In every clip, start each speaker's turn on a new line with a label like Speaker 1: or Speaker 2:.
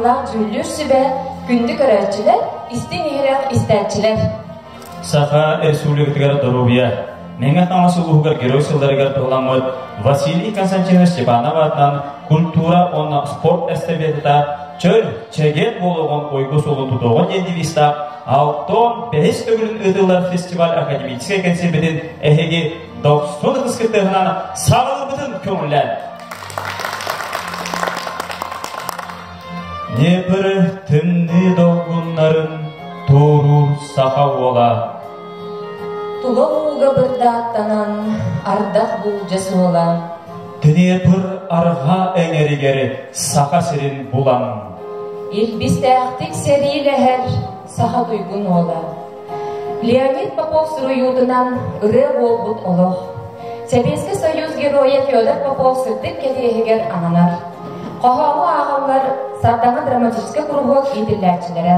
Speaker 1: Убаастабыллаах дьүүллүүр сүбэ, күндү көрөөччүлэр, истиҥ иһирэх истээччилэр!
Speaker 2: Саха Республикатыгар доруобуйа, Мэҥэ Хаҥалас улууһугар Герой сылларыгар туһуламмыт Василий Константинович Степанов аатынан культура уонна спорт эстафетата чөл, чэгиэн буолуоҕун уйгу суолун тутуоҕун диэн девизтаах алтон бэһис төгүлүн ыытыллар фестиваль академическай кэнсиэрбитин эһиги дохсун ытыс кыттыһынан саҕалыырбытын көҥүллээн. Днепр тымныы долгуннарын туоруур саха уола.
Speaker 1: Тула ууга бырдааттанан ардах буулдьа суола.
Speaker 2: Днепр арҕаа эҥэригэр Саха сирин булан.
Speaker 1: Илбистээхтик сэриилэһэр саха туйгун уола. Леонид Попов суруйуутунан ырыа буолбут олох. Сэбиэскэй Союз Геройа Федор Попов сырдык кэриэһигэр ананар. Хоһоону ааҕаллар Сардаҥа драматическай куруһуок иитиллээччилэрэ.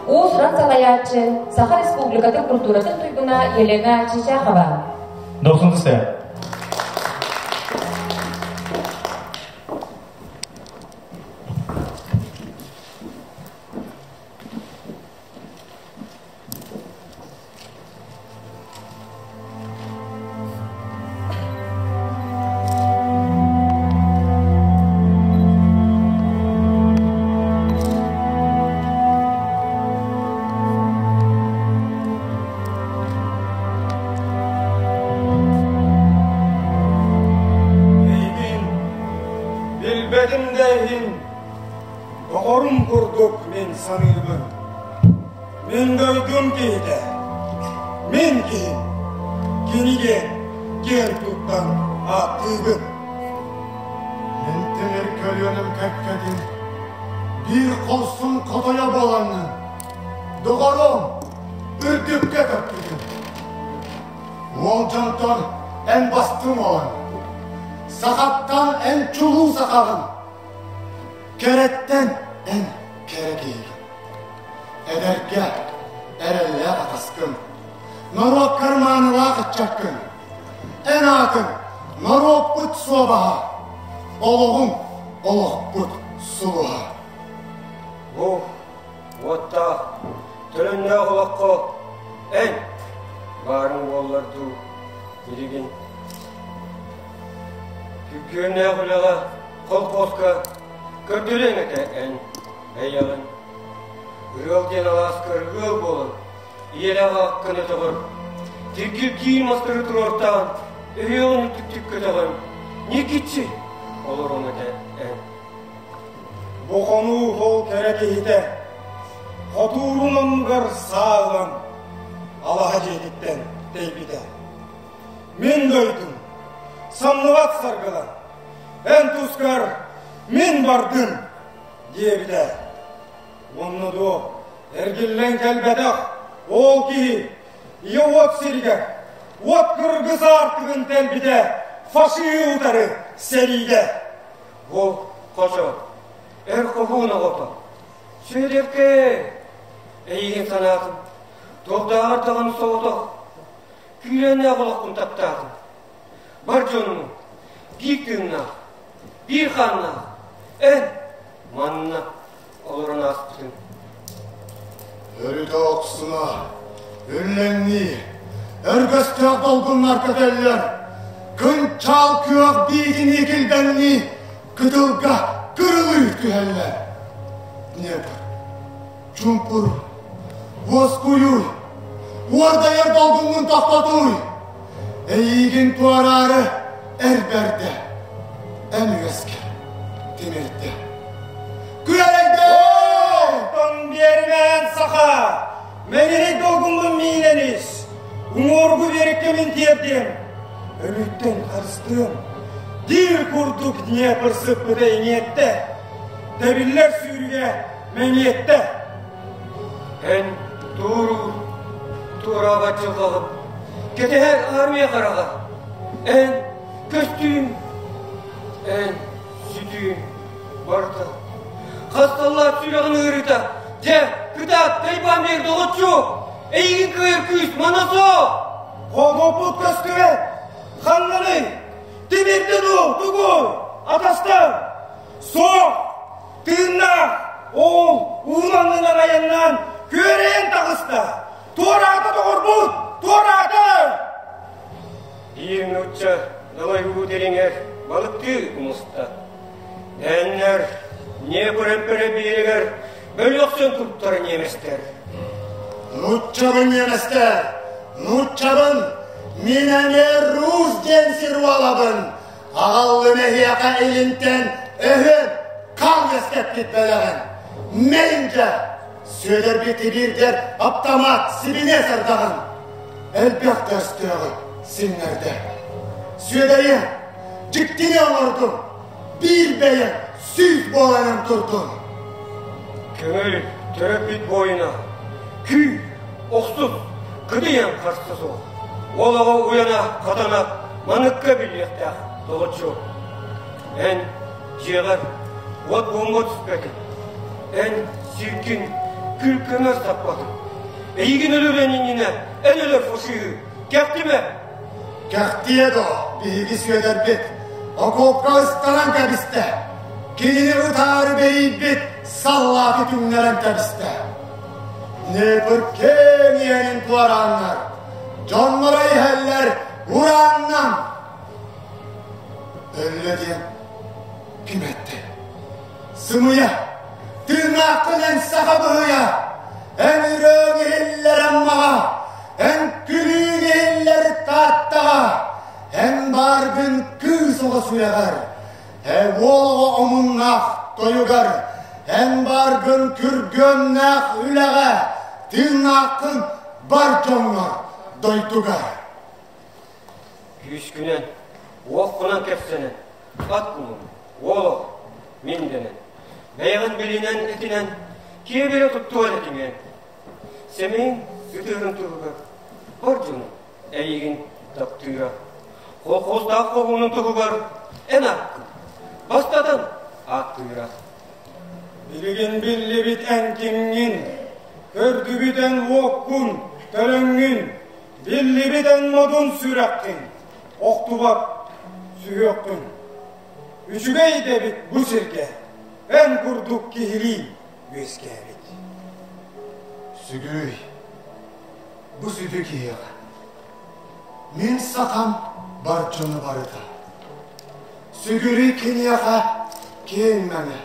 Speaker 1: Уус-уран салайааччы, Саха Республикатын культуратын туйгуна Елена Чичахова.
Speaker 2: Дохсун тустая.
Speaker 3: Эйигин билбэтим да иһин Доҕорум курдук мин саныыбын. Мин дойдум киһитэ, мин киһим, кинигэ киэн туттан ааттыыбын.
Speaker 4: Мин тимир көлүөнэм кэккэтин биир хорсун хотойо буолаҥҥын, доҕорум, үрдүккэ көппүтүм. Уол дьонтон эн бастыҥ уолаҥ, сахаттан эн чулуу сахаҕын. Кэрэттэн эн кэрэ киһигин, эдэргэ эрэллээх атаскын, норуоккар маанылаах ыччаккын, эн аатыҥ норуоппут суобаһа, олоҕуҥ олохпут сулуһа.
Speaker 3: Бу уоттаах, төлөннөөх олоххо эн баарыҥ буоллар дуу, билигин. Күргүөмнээх үлэҕэ Колхозка көрдөрүөҥ этэ эн бэйэҕин. Ыал диэн алааскар ыал буолан, ийэлээх ааккын өтөҕөр, тиргиргии мастары туруортаан, өһүөҕүн үрдүктүк көтөҕөн, ньикиччи олоруоҥ этэ эн.
Speaker 4: Бу хонуу ол кэрэ киһитэ, хотуурун оннугар саа ылан, алаһа дьиэтиттэн тэйбитэ. Мин дойдум, самныбат саргылан, Эн тускар мин бардым, диэбитэ. Уонна дуо, эргиллэн кэлбэтэх ол киһи ийэ уот сиригэр уот кыргыс аартыгын тэлбитэ фашиһы утары сэриигэ.
Speaker 3: Бу хочо, эр хоһуун оҕото, Сүөдэркэ, эйигин санаатым, туохтааҕар даҕаны соҕотох, күүрээннээх олохпун таптаатым. Бар дьонуҥ биир тыыннаах, биир хааннаах эн манна олорон ааспытыҥ.
Speaker 4: Өрүтэ охсуна, үллэҥнии, өргөстөөх долгуннар көтөллөр, кынчаал күөх биитинии килбэҥнии, кытылга кырылыы түһэллэр. Днепр, чуҥкур, уоскуйууй, уордайар долгуҥҥун тохтотууй, Эйиигин туораары эр бэрдэ, эн үөскэ тимирдэ. Күөрэйдэ!
Speaker 3: Оттон биэримээн саха, мэҥирэй долгуҥҥун миинэн ис, уҥуоргу биэриккэ мин тиэрдиэм, өлүүттэн харыстыам. Диир курдук Днепр сыппыта иҥиэттэ, тэбиллэр сүүрүгэ мэҥиэттэ. Эн туоруур, туораабат дьылҕаҕын, кэтэһэр армия хараҕа. Эн көстүүм, эн сүтүүм барыта. Хас саллаат сүрэҕин ыарыыта, дьэ, кытаат, тайбаан биэр доҕоччу! Эйигин кыайар күүс мана суох!
Speaker 4: Хоноппут көстүбэт, ханнаный? Тимирдин уу, тугуй? Атастар!
Speaker 3: Суох! Тыыннаах! Ол уун аннынан айаннаан күөрэйэн таҕыста. Туораата доҕорбут! Туораата!
Speaker 5: Биир нуучча далай уу дириҥэр балыктыы умуста. Дээннэр Днепр эмпэрэ биэригэр бөлүөхсэн туттар немецтэр.
Speaker 4: Нууччабын немецтэр! Нууччабын! Мин эмиэ Рус диэн сир уолабын! Аҕаллым эһиэхэ илинтэн өһүн хал үөскэппит бэлэҕин! Мэйинчэ! Сүөдэрбит тибиирдэр аптамаат сибиниэ сардаҕын! Элбэх да өстөөҕү сиҥнэрдэ. Сүөдэриэ, дьиктини оҥордум, биир бэйэм сүүс буоланан турдум.
Speaker 5: Көҥүл төрөппүт буойуна, күү, охсус, кыдыйан харса суох. Уол оҕо уйана хатана маныкка биллиэхтээх толоччу. Эн дьиэҕэр уот буомба түспэтин, эн сиргин күл-көмөр саппатын. Эйигин өлөрөн иннинэ эн өлөр фашиһы кэхтимэ!
Speaker 4: Кэхтиэ дуо, биһиги Сүөдэрбит окуопка ыстанан кэбистэ. Кинини ытаары бэрийбит саллааты түҥнэрэн кэбистэ. Днепр киэҥ иэнин туорааннар, дьонноро иһэллэр урааннан. Өллө диэн ким эттэ? Сымыйа! Тыыннааххын эн саха быһыйа! Эн үрөөҥ иһиллэр Аммаҕа, эн күлүүҥ иһиллэр Тааттаҕа, эн бааргын кыыс оҕо сүрэҕэр, эн уол оҕо омуннаах тойугар, эн бааргын күргүөмнээх үлэҕэ, тыыннааххын бар дьоҥҥор, дойдугар.
Speaker 5: Күүскүнэн, уоххунан кэпсэнэн, ат кулун, уол оҕо, мин дэнэн, бэйэҕин билинэн этинэн, киэбирэ туттуон этиҥэн. Сэмэйиҥ ытыырын туһугар бар дьону эйигин таптыыра. Колхозтаах хоһуунун туһугар эн ааккын бастатан ааттыыра.
Speaker 3: Билигин биллибит эн кимҥин, көрдүбүт эн уоккун, төлөҥҥүн, Биллибит эн модун сүрэххин, охтубат сүһүөххүн. Үчүгэй идэбит бу сиргэ, эн курдук киһилии үөскээбит.
Speaker 4: Сүгүүй, бу сүдү киһиэхэ. Мин сахам бар дьону барыта. Сүгүрүй киниэхэ киэҥ мэҥэ.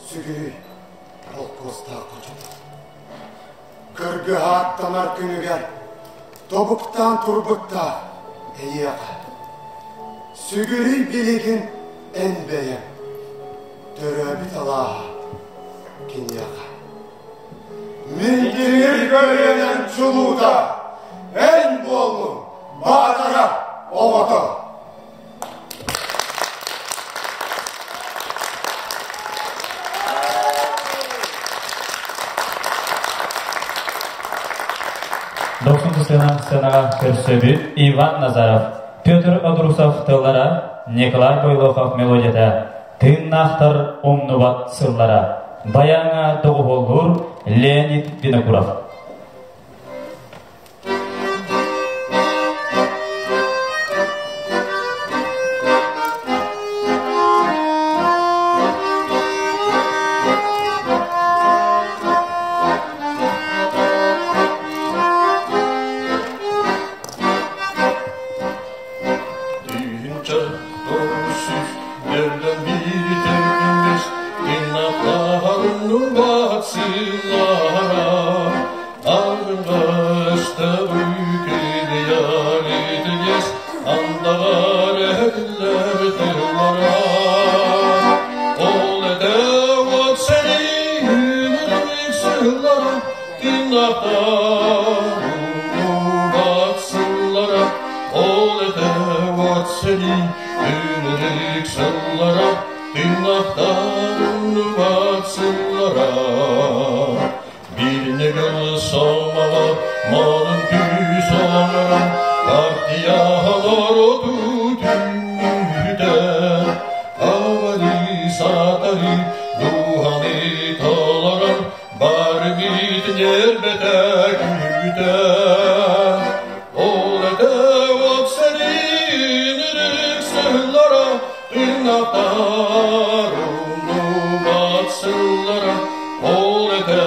Speaker 4: Сүгүрүй холкуостаах хочото. Көргө ааттанар күнүгэр тобуктаан турбуттаах эйиэхэ. Сүгүрүй билигин эн бэйэҥ, төрөөбүт алааһа киниэхэ. Мин тимир көлүөнэм чулуута, эн буоллуҥ баатара оҕото.
Speaker 2: Дохсун сцена сценаҕа көрсөбүт Иван Назаров, Петр Адрусов тыллара, Николай Бойлохов мелодията, Тыыннаахтар умнубат сыллара, баяҥа доҕуһуоллуур Леонид Винокуров.
Speaker 6: Тыһыынча тоҕус сүүс биир Тыыннаахтарыннубат сыллара Аргыста бүкүн Андаҕар эһэллэр тыллара Ол этэ уот сэрии сыллара Тыыннаахтарыннубат сыллара Ол этэ уот сэрии үнүрүк сыллара Тыыннаахтарыннубат сыллара Биир ньыгыл сомоҕо модун күүс оҥорон партияһалар оту түммүтэ Аварий саатары дууһаны толорон бары бит ньиэрбэтэ күүтэ Ол этэ от сэрии сыллара тыыннаахтар умнубат сыллара. сыллара, Ол этэ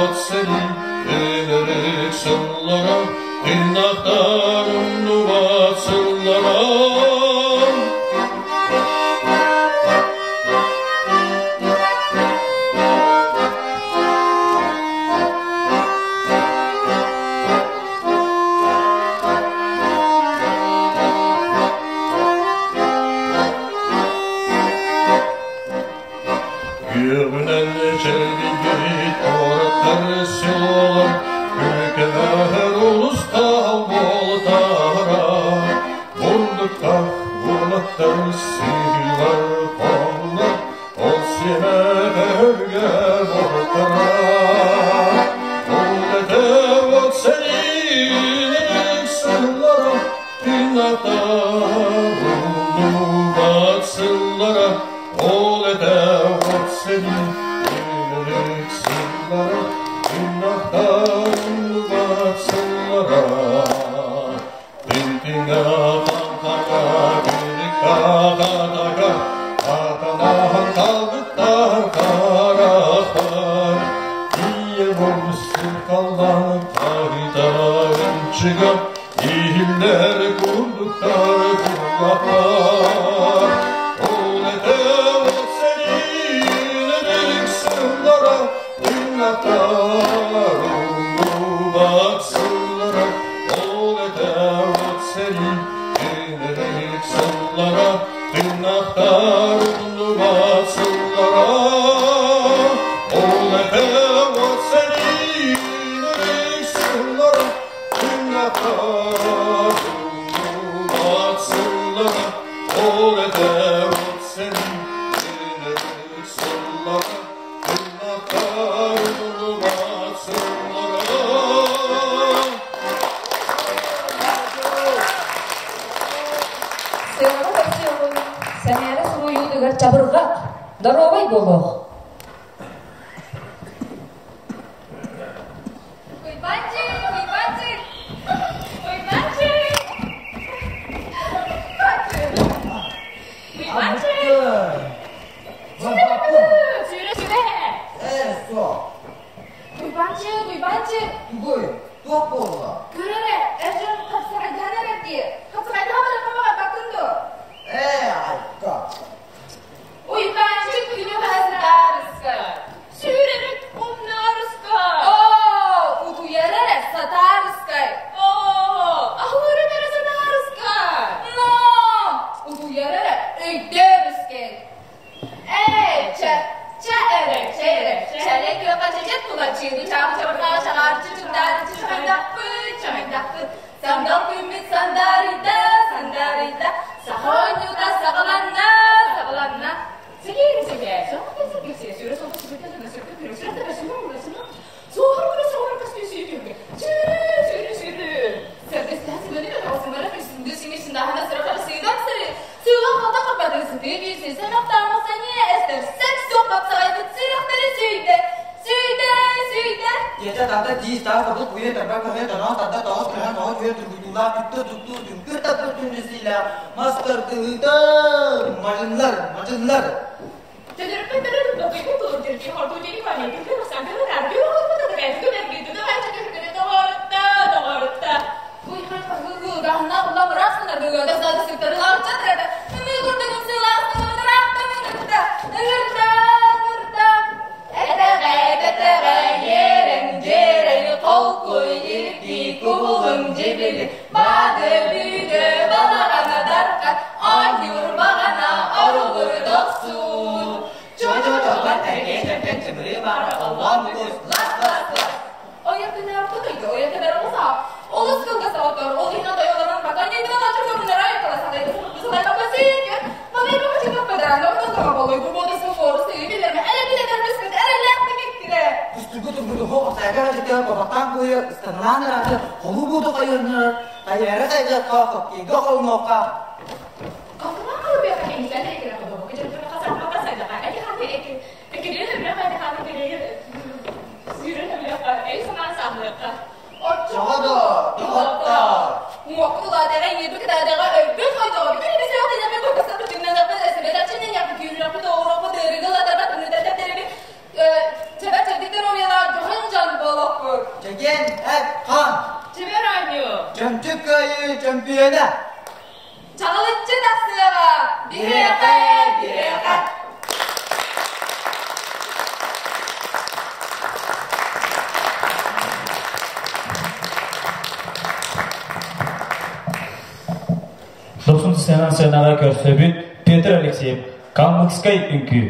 Speaker 6: от сэрии ынырык сыллара, Тыыннаахтар умнубат сыллара. Күөҕүнэн чэлгийбит куораттар селолар Күкэһэр улустаал буолтара Бурдуктаах уолаттар сыылар холлор Ол сиэмэһэргэ буолтара Ол этэ от сэриилик сыллара Тыынатар умнубат сыллара Ол этэ от сэрии ынырык сыллара Тыыннахтар умнубат сыллара Тинтиҥэ хантаҥа кирикка-хатака Хатанаһан талбыттар харахтар Ийэ болсун халлаан хаһыытарын чыга Иһиллэр курдуктар куллахтар Ол этэ от сэриилэрик сыллара Тыыннатар умнубат сыллара Ол этэ от сэрии ынырык сыллара Тыыннахтар умнубат сыллара Ол этэ от сэрии ынырык сыллара Тыыннахтар умнубат сыллара Ол этэ от сэрии ынырык сыллара Тыыннахтар умнубат сыллара.
Speaker 1: Сыанаҕа көрсүөҕүҥ, сэмээрэ суруйуутугар чабырҕах, доруобай буолуох.
Speaker 7: Уйбанчик, Уйбанчик, Уйбанчик, Уйбанчик, Сүүрэ сүбэ.
Speaker 8: Ээ, суох.
Speaker 7: Уйбанчик, Уйбанчик.
Speaker 8: Тугуй? Туох буолла?
Speaker 7: Көр эрэ, эр дьон хапсаҕайдаһан эрэр дии. Хапсаҕайдаһан баран баппаккын дуо?
Speaker 8: Ээ, айка.
Speaker 7: Уйбанчик күнү баһастаарыска. Сүүрэрин умнаарыска. Оо, утуйар эрэ сатаарыскай. Оо, аһылырын эрэ санаарыска. Но, утуйар эрэ өйдөөрүскэй. Ээ, чэ, чэ эрэ, чэ эрэ, чэлэ күөххэ чэчэт тула чыыны чаабы чабырҕаҕа чаҕаарыччы чугдаарыччы чаҕайдахпыт, чаҕайдахпыт. Сандал күммүт сандаарыйда, сандаарыйда, саха оонньуута саҕаланна, саҕаланна. Сэгиэри сэгээр, соҕотох сэргэсиэ, сүрэ соҕус сүрүтэ сүрүтэ сүрүтэ сүрүтэ сүрүтэ суоһар суоһар көстүү сүүрү сүрү сүрү сүрү сэргэстэһэ сыганы тоҕосуҥара күсүндү сиҥи синдаһана сырахар сыыдам сыры сыылан халта хаппатын сытыы биирси сэмэхтаамах сэниэ эстэр сэк суох хапсаҕайбыт сүрэхтэри сүүйдэ сүүйдэ сүүйдэ
Speaker 8: Тиэтэ тарда тиис таас тобук уйа тарба көһө тоноон тарда тоҕус көһө тоҕус үө тургутуулаах түттэ туттуу түҥкүр таппыт түндүсиилээх мас тардыһыыта мадьыннар мадьыннар. Түстүгү тургуту хоқ сайга жыка бабактан куйа ыстанаан рады холу буду кайырныр кайыры кайга кок иго холнока. Чоҕодо тоҕоттор. Чөмчүк кыайыы чөмпүйүөнэ!
Speaker 7: Чаҕылыччы тахсыаҕа! Биһиэхэ, биһиэхэ!
Speaker 2: Дохсун сценан сценаҕа көрсөбүт Петр Алексеев Калмыкскай үҥкүү.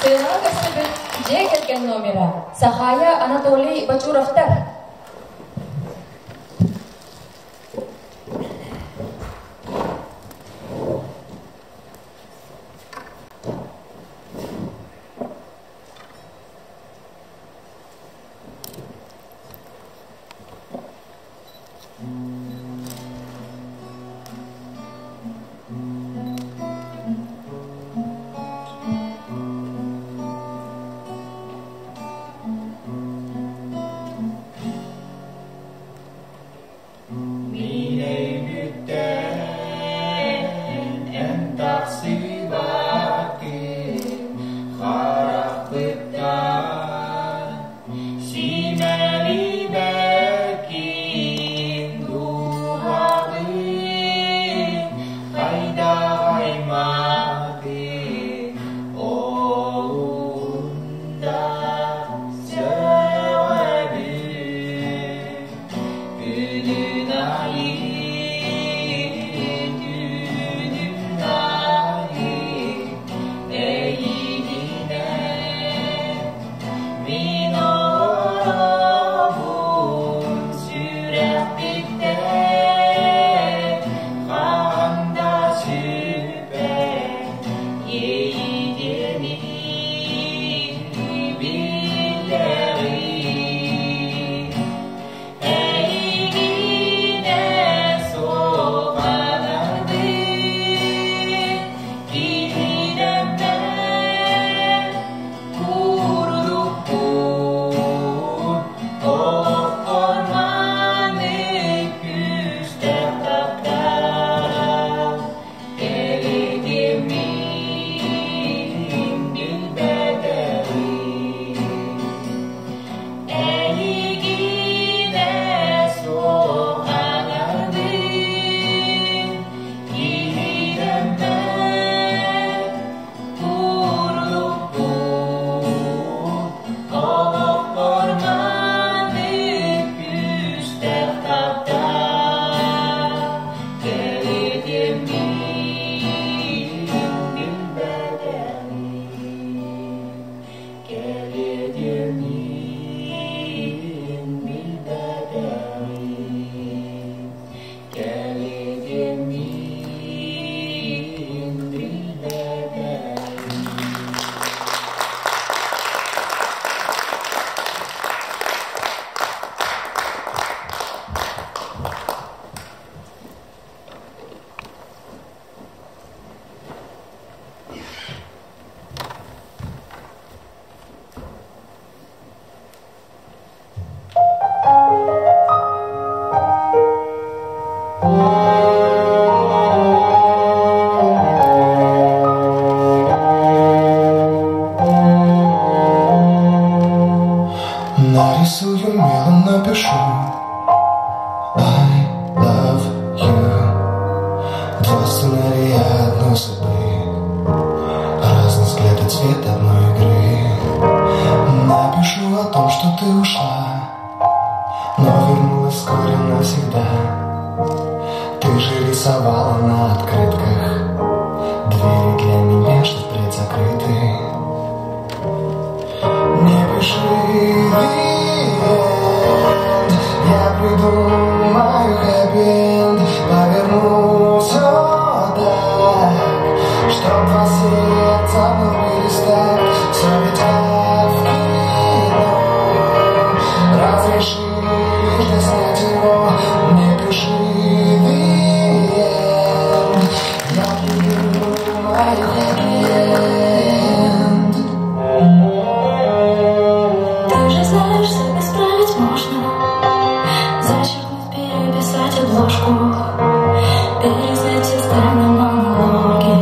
Speaker 1: Сыанаҕа көрсүбүт дьиэ кэргэн номера Сахая Анатолий Бочуровтар.
Speaker 6: Нарисую мелом, напишу I love you. Два сценария одной судьбы, разный взгляд и цвет одной игры. Напишу о том, что ты ушла, но вернулась вскоре навсегда. Ты же рисовала на открытках двери для меня, что впредь закрыты. Не пиши the end, я придумаю happy end, поверну все так, чтоб два сердца вновь бились так, все ведь как в кино. Разреши лишь доснять его, не пиши the end, я придумаю happy end.
Speaker 9: Ты же знаешь, все исправить можно. Зачеркнуть, переписать обложку, переснять все сцены, монологи,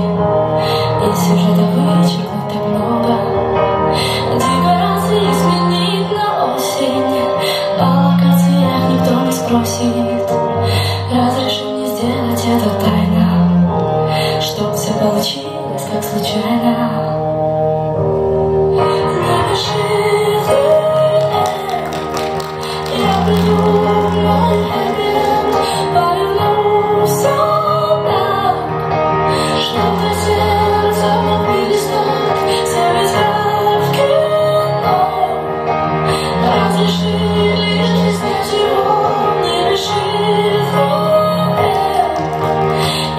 Speaker 9: и сюжета вычеркнуть так много. Декорации сменить на осень, о локациях никто не спросит. Разреши мне сделать это тайно, чтоб все получилось как случайно. Напиши the end, я придумаю happy end, поверну все так, чтоб два сердца вновь бились так, все ведь как в кино. Разреши лишь доснять его, не пиши the end,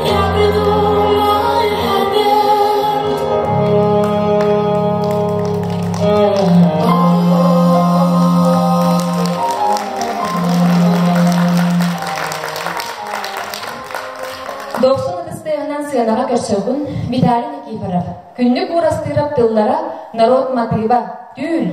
Speaker 9: я придумаю happy end.
Speaker 1: Дохсун ытыс тыаһынан сыанаҕа көрсөҕүн Виталий Никифоров. Күннүк Уурастыырап тыллара, норуот матыыба, түүл.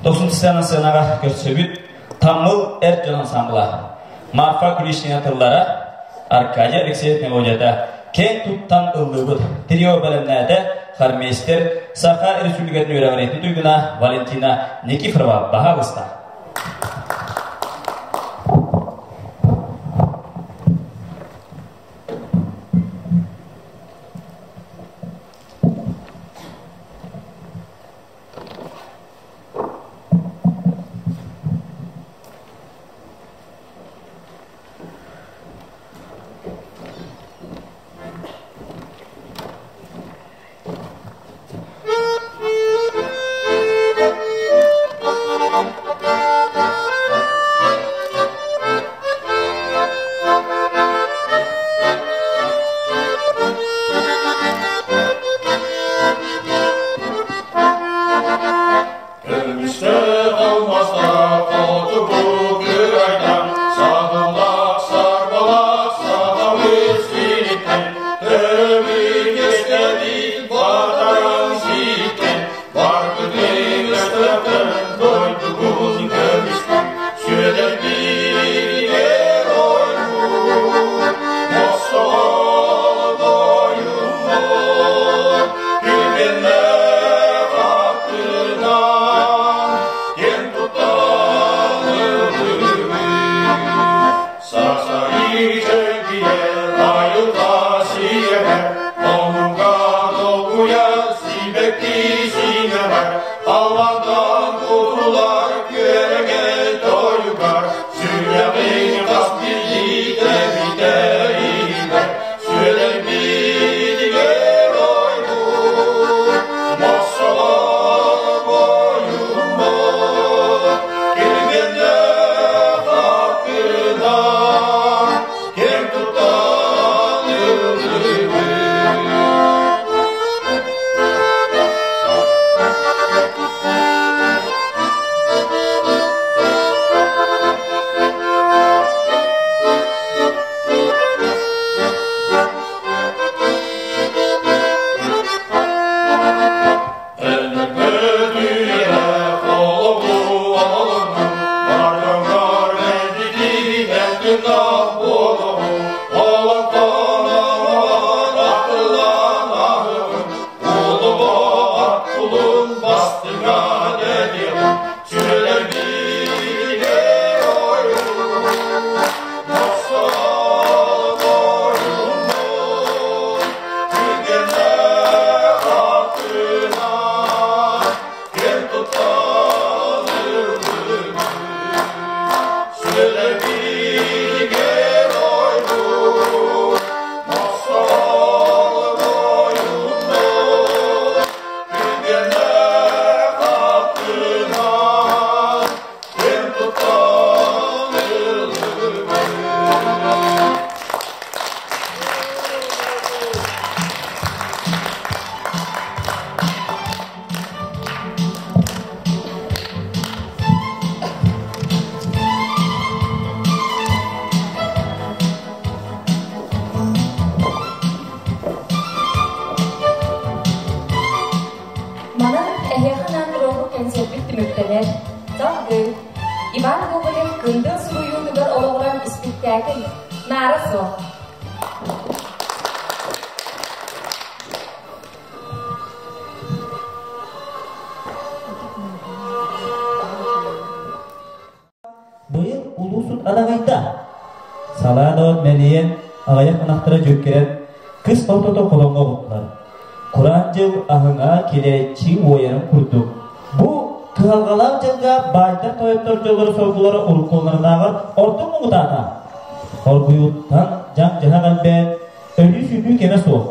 Speaker 2: Дохсун сцена сценаҕа көрсөбүт Таммыл эр дьон ансамбла. Марфа Куличкина тыллара, Аркадий Алексеев мелодията киэҥ туттан ыллыыбыт. Трио бэлэмнээтэ хормейстер Саха Республикатын үөрэҕириитин туйгуна Валентина Никифорова баһаалыста.
Speaker 1: Манан эһиэхэ анаан туруорбут кэнсиэрбит түмүктэнэр. Салгыы Иван Гоголев Кындыл суруйуутугар олоҕуран испиктээкил Наара суох.
Speaker 2: Быйыл улуусут адаҕайда. Салаа да мэлийэн, аҕыйах ынахтара дьүккирэн, кыс ортото хотоҥҥо оҕуттулар. Кураан дьыл аһыҥа килээччи уойарын курдук. Бу кыһалҕалаах дьылга баайдар тойоттор дьоллоро-соргулара уруккуларынааҕар ордук муҥутаата. Хоргуйууттан дьаҥ-дьаһах элбээн, өлүү-сүтүү кэмэ суох.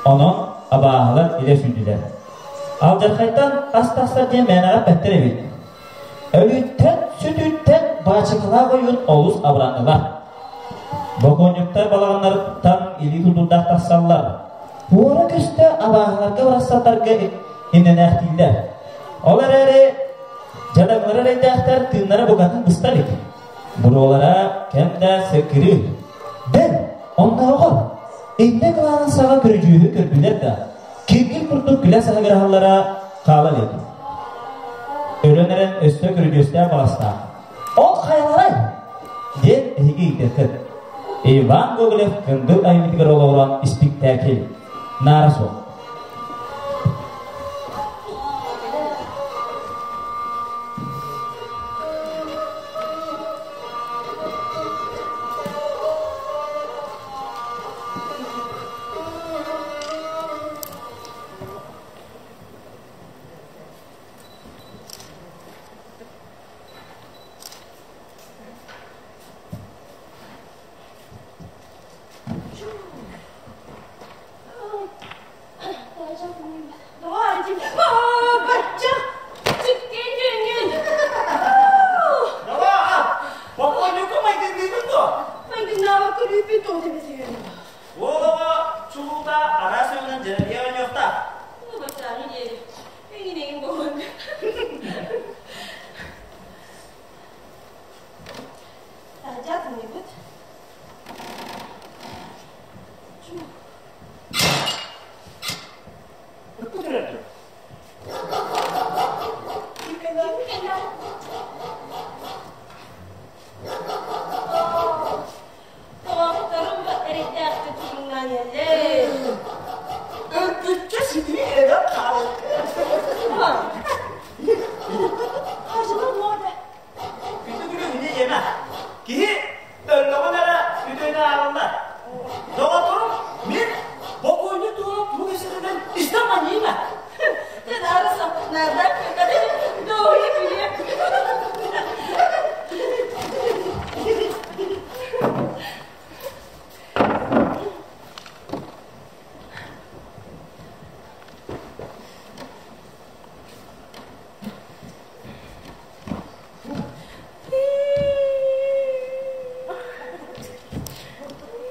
Speaker 2: Онон абааһылар илэ сүүрдүлэр. Алдьархайтан ас тахсар диэн мээнэҕэ эппэттэр эбит. Өлүүттэн, сүтүүттэн баачыкалаах ойуун олус абыраннылар. Бокуонньуктар балаҕаннарыттан илии тутурдаах тахсаллар. Уора көстө абааһыларга барахсаттарга иннэнээхтииллэр. Ол эрээри дьадаҥылар эрэйдээхтэр тыыннара букатын быста илик. Буруолара кэм да сыккырыыр. Бэл, оннооҕор иннэ кылаанын саҕа көрүдьүөһү көрдүлэр да, киргил курдук күлэ саһыгыраһаллара хаала илик. Өлөн эрэн өссө көрүдьүөстээх баҕастаах. Ол хайаларай? диэн эһиги ыйытыаххыт. Иван Гоголев Кындыл айымньытыгар олоҕуран испиктээкил наара суох.
Speaker 10: Уолаҕа чулуута араас өҥүнэн дьэрэлийэ оонньуохтаах.
Speaker 8: Өлбүччэ ситии эрэ
Speaker 10: Киһи өллөҕүн эрэ үтүөнү ааҕыллар. Доҕотторум, мин бокуойнук туһунан тугу кэпсэтэрбин истэн манньыйма.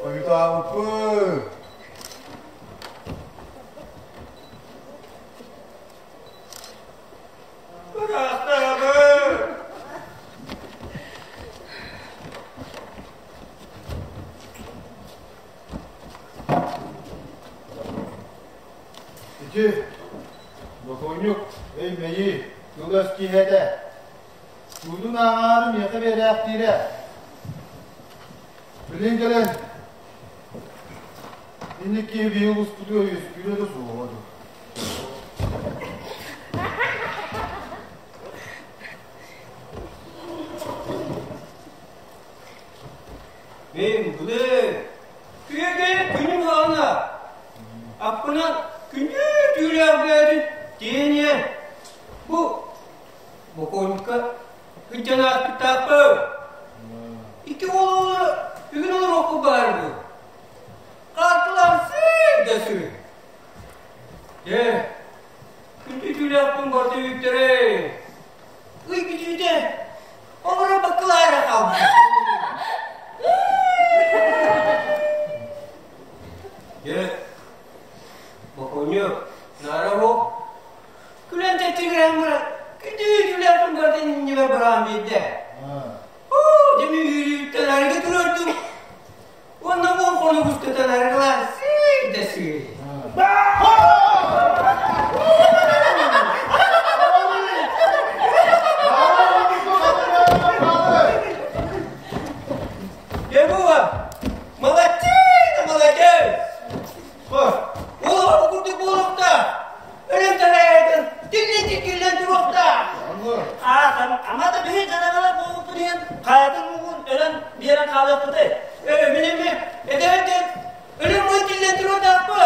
Speaker 4: Ойутаабыппыт.
Speaker 5: Ыраахтааҕы!
Speaker 4: Ити бокуонньук өй-мэйии кылгас киһи этэ. Суутун ааҕаары миэхэ биэрээхтиирэ. Билин кэлэн инник киһи биһи улууспутугар үөскүүрэ да суоҕа дуу.
Speaker 5: Мин былыр күөгэйэр күнүм хаана аппынан күндү түүлээх бэйэтин тиэниэ бу бокуонньукка кырдьан ааспыттаахпын. Икки уол оҕолоро бүгүн олоруохпут баар дуу. Хаартылаан сыр да сыр. Дьэ, күндү түүлээхпин барыта үүттэрэ.
Speaker 8: Ый бүтүүтэ олоро бакылаара хаалбыт.
Speaker 5: Дьэ, бокуонньук, наара оһох. Күлэн тэттигирээн баран, күндү түүлээхпин барыта иннибэр бараан биэрдэ. Оо, дьэ мин үөрүүттэн арыгы туруордум. Уонна уон хонук устата арыгылаан сыый да сыый. Дьэ, молодцы, молодец! Ол курдук буолуохтаах. Өлөн тараайдан, тиллэн-тиккиллэн туруохтаах.
Speaker 10: Ама да биһи дьадаҥалар буолбуппут иһин хайатын муҥун өлөн биэрэн хаалыахпытый?
Speaker 5: Ээ, мин эмиэ эдэрдэр өлөн муҥун тиллэн туруохтаахпа.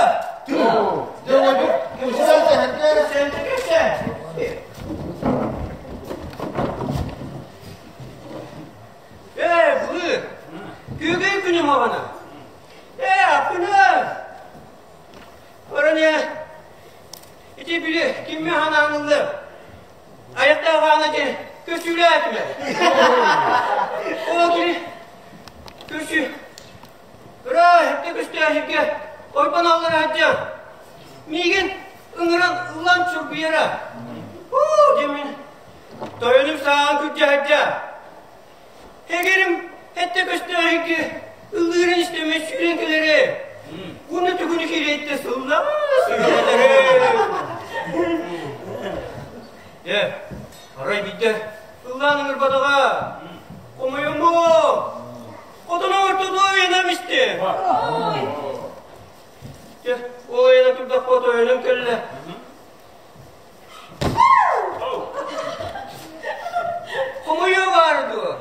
Speaker 5: Кэпсээн кэпсээн. Ээ, былыр, күөгэй күнүм аҕана. Ээ, аппына. Баран ээ, ити били кимме ханааныллы айахтаах аана диэн көсүүлээтилэр. Ол кини көсүү ыра эттэ көстөөһүккэ ойбон аллара сылдьан миигин ыҥыран ыллаан чоргуйара. Уу диэмин тойонум саҕан күрдьэ сылдьан Эгэрим эттэ көстөөһүккэ ыллыырын истэмэ сүүрэн кэлэрэ. Уонна түгүнү кириэттэ сыллаа сүүрэлэрэ. Э, Арай биирдэ ыллаан ыҥырбатаҕа. Хомойоммун. Хотон ортотугар ыйанам истим. Дьэ, ол айана турдахпа тойонум кэллэ. Хомойуо баар дуо?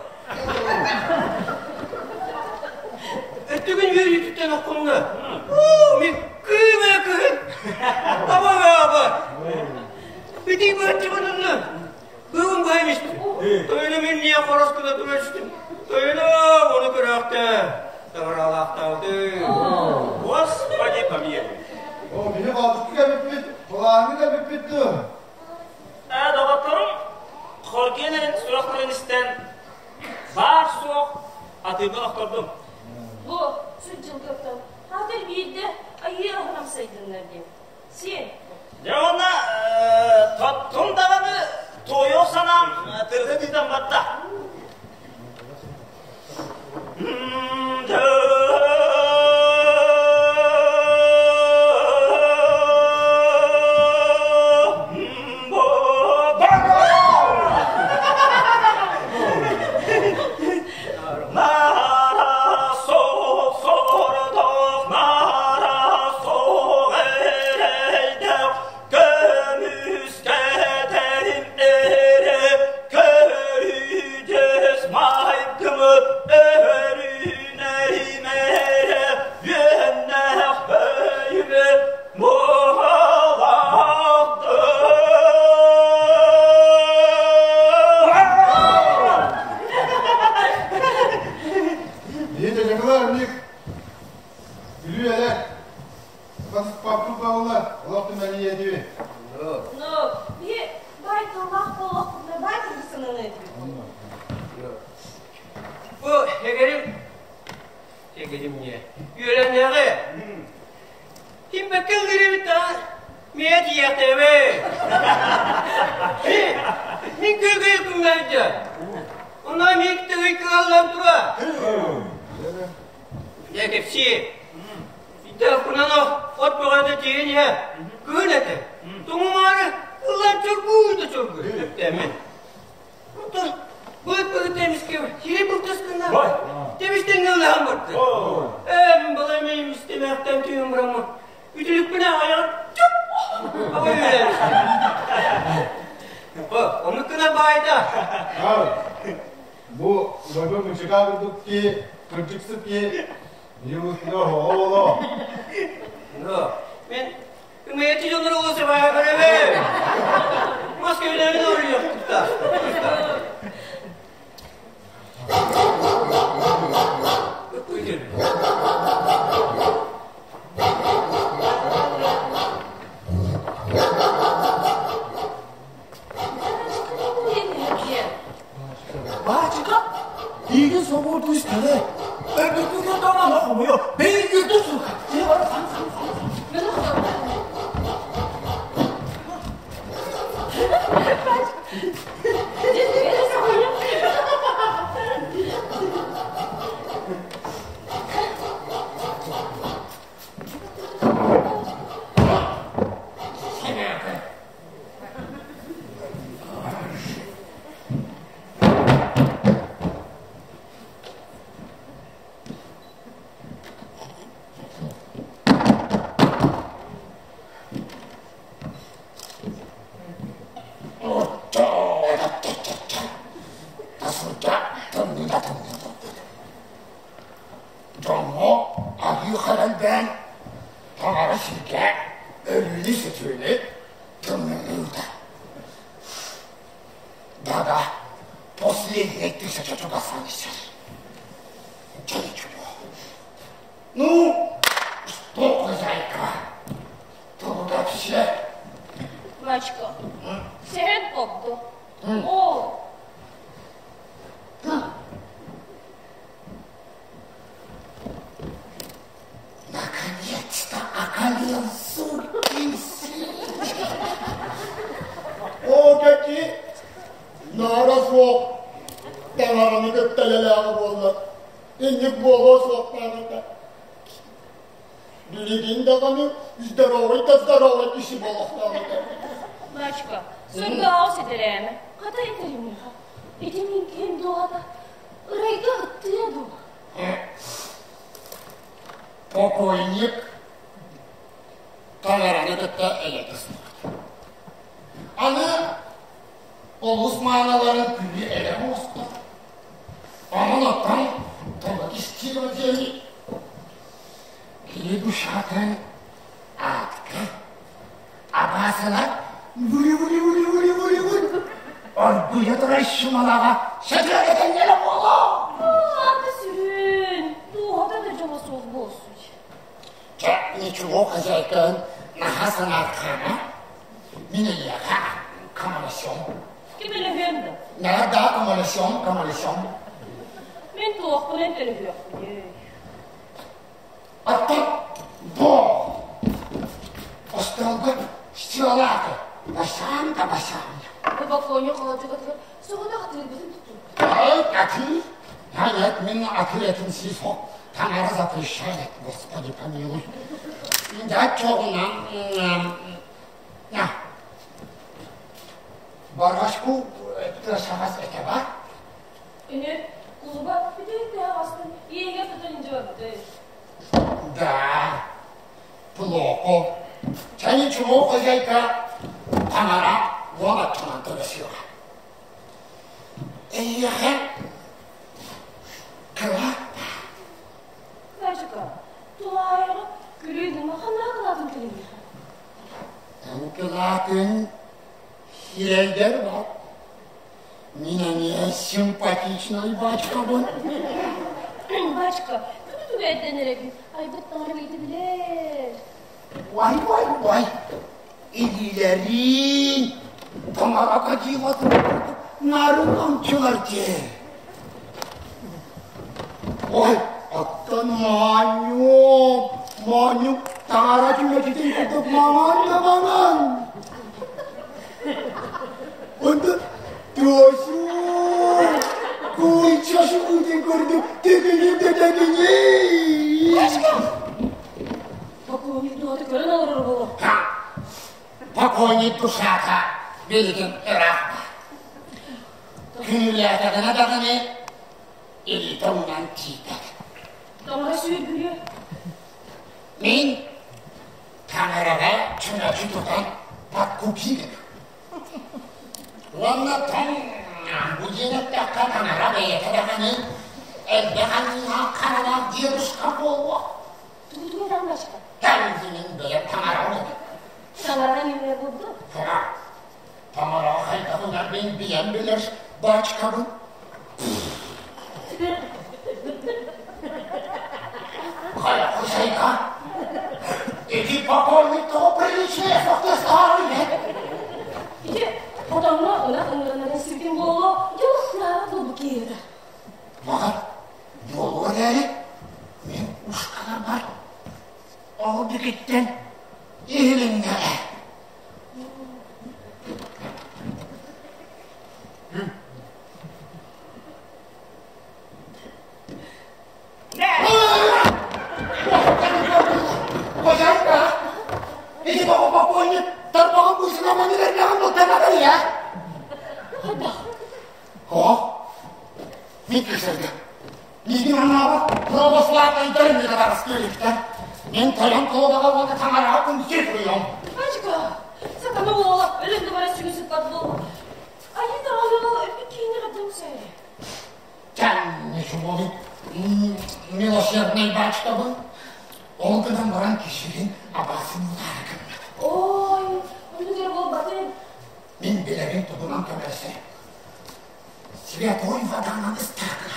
Speaker 5: Өттүгүн үөрүүтүттэн оххунна. Мин кыымая кыһын. Аба аба. Ити баччыбытынна. Бүгүн быһан истим. Тойону мин не хорос гына турар истим. Тойону ону көрөөхтө. Таҥаралаахтаабыты.
Speaker 2: Господи помилуй.
Speaker 4: О, биһи балтыкка кэлбиппит, былааҥҥа кэлбиппит дуо?
Speaker 10: Ээ, доҕотторум, Хоргиэнэрин сурахтарын истэн, баар-суох атыыбын охтордум.
Speaker 7: Бу сүр дьылгыттан хатыр биирдэ айыы аһынан сайдыннар диэн. Сиэн.
Speaker 10: Дьэ уонна тоттум даҕаны туойуох санаам тыргы тыытан барда. Көмүскэтэрим эрэ көрүдьүөс майгымы өрүнэрим эрэ үөннээх өйүмү
Speaker 4: Биһи дьадьаҥылар ник күлүү элек Паппыт баҕалар олох түмэлийэ диби.
Speaker 7: Ну, биһи бай тыллаах буолуохпутуна бай кыргысыныны этибит.
Speaker 5: Бу эгерим эгерим не үөрэннэҕи Кимбэккэ ыллыыр да миэ тиийэхтэбэ. Мин күөгэй күҥҥэ Онно мин тыгый кыаллан тура. Дьэ кэпсиэ. Итэ кунан от бөҕөтө тиийэн иһэ. Кыһын этэ. Туҥумаары ыллан чоргууй да чоргуй. Өптөммүн. Оттон быт быт эмискэ сири былтас гынна. Тебистен ылаан барды. Эм балай мейм истемэхтэн түйүн бырамы. Үтүлүкпүнэ айаҕын чуп! Абай Оннук гына баайда.
Speaker 4: Бу убайбын мычыка курдук ки, кырдьыксыт ки, биир оҕо
Speaker 5: Мен Үмэйэти дьоннор олус эбээ көрөбү. Мас көлөбүн оруйуохтукта.
Speaker 8: Баачыка, игин собор түстәле. Өбүтүгө тоңа хомойо. Бейин күрдү сука. Те бар сан сан сан.
Speaker 11: Дьоҥҥо аһыы харайдаан таҥара сиргэ өлүүнү-сүтүүнү тымныйда. Да-да, последняя тысяча чугасаан исер. Чэ, Ну, что, хозяйка, тут вообще?
Speaker 7: Мачка, сэһэн попду. О!
Speaker 11: Наконец-то околел сукин сын. О, какие! Наара суох таҥараны кытта үлэлээҕэ буолла. Инник буолуо суохтаах этэ. Билигин даҕаны здоровый да здоровый киһи буолуохтаах этэ.
Speaker 7: Мачка, Сырдааҕы ситэрээмэ, хата итэримиэхэ. Ити мин ким дууһата ырайга ыттыа дуо?
Speaker 11: Покойник таҥараны кытта эйэтэ суох. Аны олус мааналарын күнү эрэ оҥостор. Онон оттон тоҕо кистиир диэни кини душатын аатка абаасылар бури-бури-бури-бури-бури-бури оргуйа турар шумалаҕа сөтүөлэтэллэрэ буолуо.
Speaker 7: Аты сүрүн, дууһата да дьоло суох буолсуй.
Speaker 11: Чэ, ничего, хозяйкаын наһаа санаатхаама. Мин эйиэхэ коммунисем.
Speaker 7: Кимэлэһиэм да?
Speaker 11: Да, да, коммунисем, коммунисем.
Speaker 7: Мин туохпунан төлөһүөхпүнүй?
Speaker 11: Оттон бу остуолга сыалааты басаам да басаам.
Speaker 7: Бокуонньу холодьугатыгар соҕотох атыырбытын туттум.
Speaker 11: Атыр? Нет, мин атыр этин сисо таҥара запрещает, господи помилуй. Да чоҕунан на барашку тыасаҕас этэ бар.
Speaker 7: Ини кулуба бүтүн астын иэгэ тутун дьуорды.
Speaker 11: Да, плохо. Чэ ничего, хозяйка, таҥара уолаттынан төлөсүөҕэ. Эйиэхэ кылаат
Speaker 7: Бачка, тулаайаҕы күлүү гына ханна кылаатын кэлиҥҥэ?
Speaker 11: Эн кылаатын сирэйгэр бар. Мин эмиэ симпатичнай бачкабын.
Speaker 7: Бачка, күнү түгэйдэн эрэгин, айбыт таҥара бэйэтэ билэр.
Speaker 11: Вай, вай, вай, илиилэрин таҥара кадилатын нарын намчылар дии. Ой, оттон моонньуом, моонньук таҥара түмэтитин курдук маҥан да маҥан. Онтон туосу, куйча шуутин курдук тигини да тигини.
Speaker 7: Бачка! Покойник дууһата көрөн олорор буолуо.
Speaker 11: Покойник душата билигин ыраах. Күүлээтэҕинэ даҕаны илиитэ уунан тиийбэт.
Speaker 7: Таҥара сүөргүлүө.
Speaker 11: Мин таҥараҕа чүмэчи тутан подкупили. Уонна тоҥ бу диэн эттэххэ таҥара бэйэтэ даҕаны элбэх аньыылаах харалаах дедушка буолуо.
Speaker 7: Тугу таҥнашка?
Speaker 11: Таҥзинин бэйэм таҥара олорор.
Speaker 7: Таҥараҕа ньүмэ булду.
Speaker 11: Таҥараҕа хайдах ынарбын билэн билэр бачкабын. Хайа хозяйка, ити покойник тоҕо приличное суохтастааҕый
Speaker 7: Ити хотоҥҥо ынах ыҥыранарын сиргин буолуо, дьоллоох буолбут киһи
Speaker 11: Баҕар, буолуо эрээри, мин ушкаларбар ол дикиттэн иһилиннэ. Хозяйка, ити тоҕо покойник тарбаҕын быысынан эрдэҕин бултанабын я? О, мин кыысырга. Миигин анаабат православнайдар миэхэ Мен тойон кулубаҕа уонна таҥараҕа күндү суруйуом.
Speaker 7: Бачка, сатана буола, өлөн да бара сүгүн сыппат буол. Айыы таҕалыал өппүт киһини қадам сай.
Speaker 11: Тан ничего милосердный бачкабын. Ол гынан баран киширин абасын улаара гыммат.
Speaker 7: Ой, оннук эрэ буолбатын.
Speaker 11: Мин билэрин туһунан көмөлөсө. Святой воданан ыстаакка.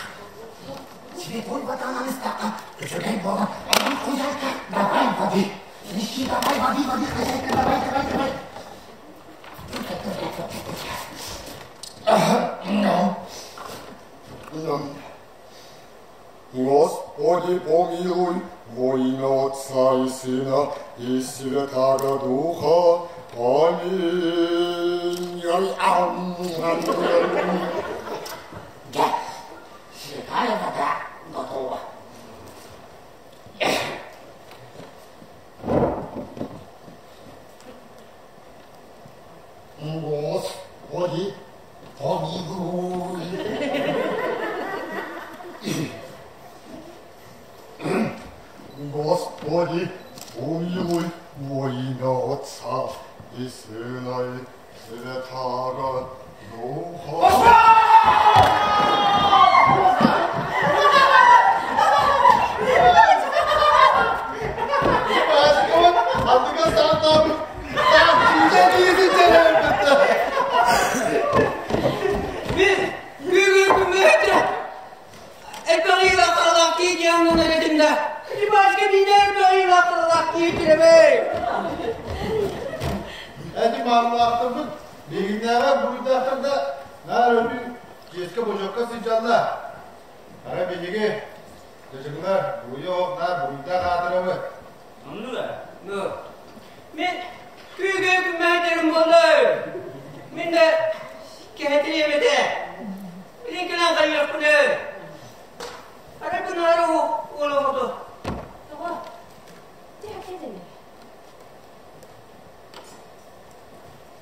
Speaker 11: Святой воданан ыстаакка үчүгэй буолан, онон хозяйка, давай воды. Неси давай воды, воды, хозяйка, давай, давай, давай. Ну.
Speaker 4: Господи помилуй, во имя Отца и Сына и Святаго Духа. Аминь.
Speaker 11: Да, святая вода готова.
Speaker 4: Духа.
Speaker 5: Biz бүгүн
Speaker 4: Эти маарылаахтарбыт биһигиннээҕэр буруйдаахтар да наар өрүү чиэскэ бочуокка сылдьаллар. Арай биһиги дьадьыгылар буруйа оһох наар буруйдаах аатырабыт.
Speaker 10: Оннук ээ.
Speaker 5: Мин күүгэй күммэйдэрим буоллар. Мин да кэһэтириэм этэ. Билин кэлэн хайыахпыный? Арай бынаары уол оҕото.
Speaker 1: Тоҕо? Тиһэккэтини.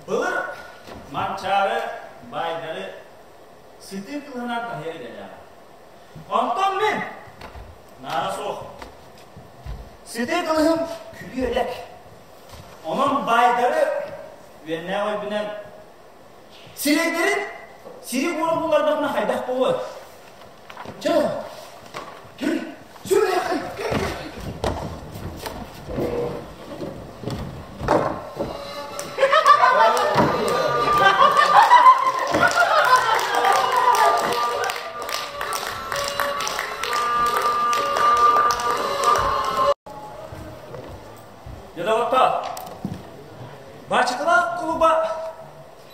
Speaker 2: Былыр Манчаары баайдары сытыы кылынан таһыйар идэлээҕэ. Онтон мин наара суох. Сытыы кылыһым күлүү-элэк. Онон баайдары үөннээх өйбүнэн Сирэйдэрин сири буора буллардахына хайдах буолуой?
Speaker 11: Чэ, кир, сүрүөххэй, кир, кир.
Speaker 2: Дьэ, Баачыкалаах кулуба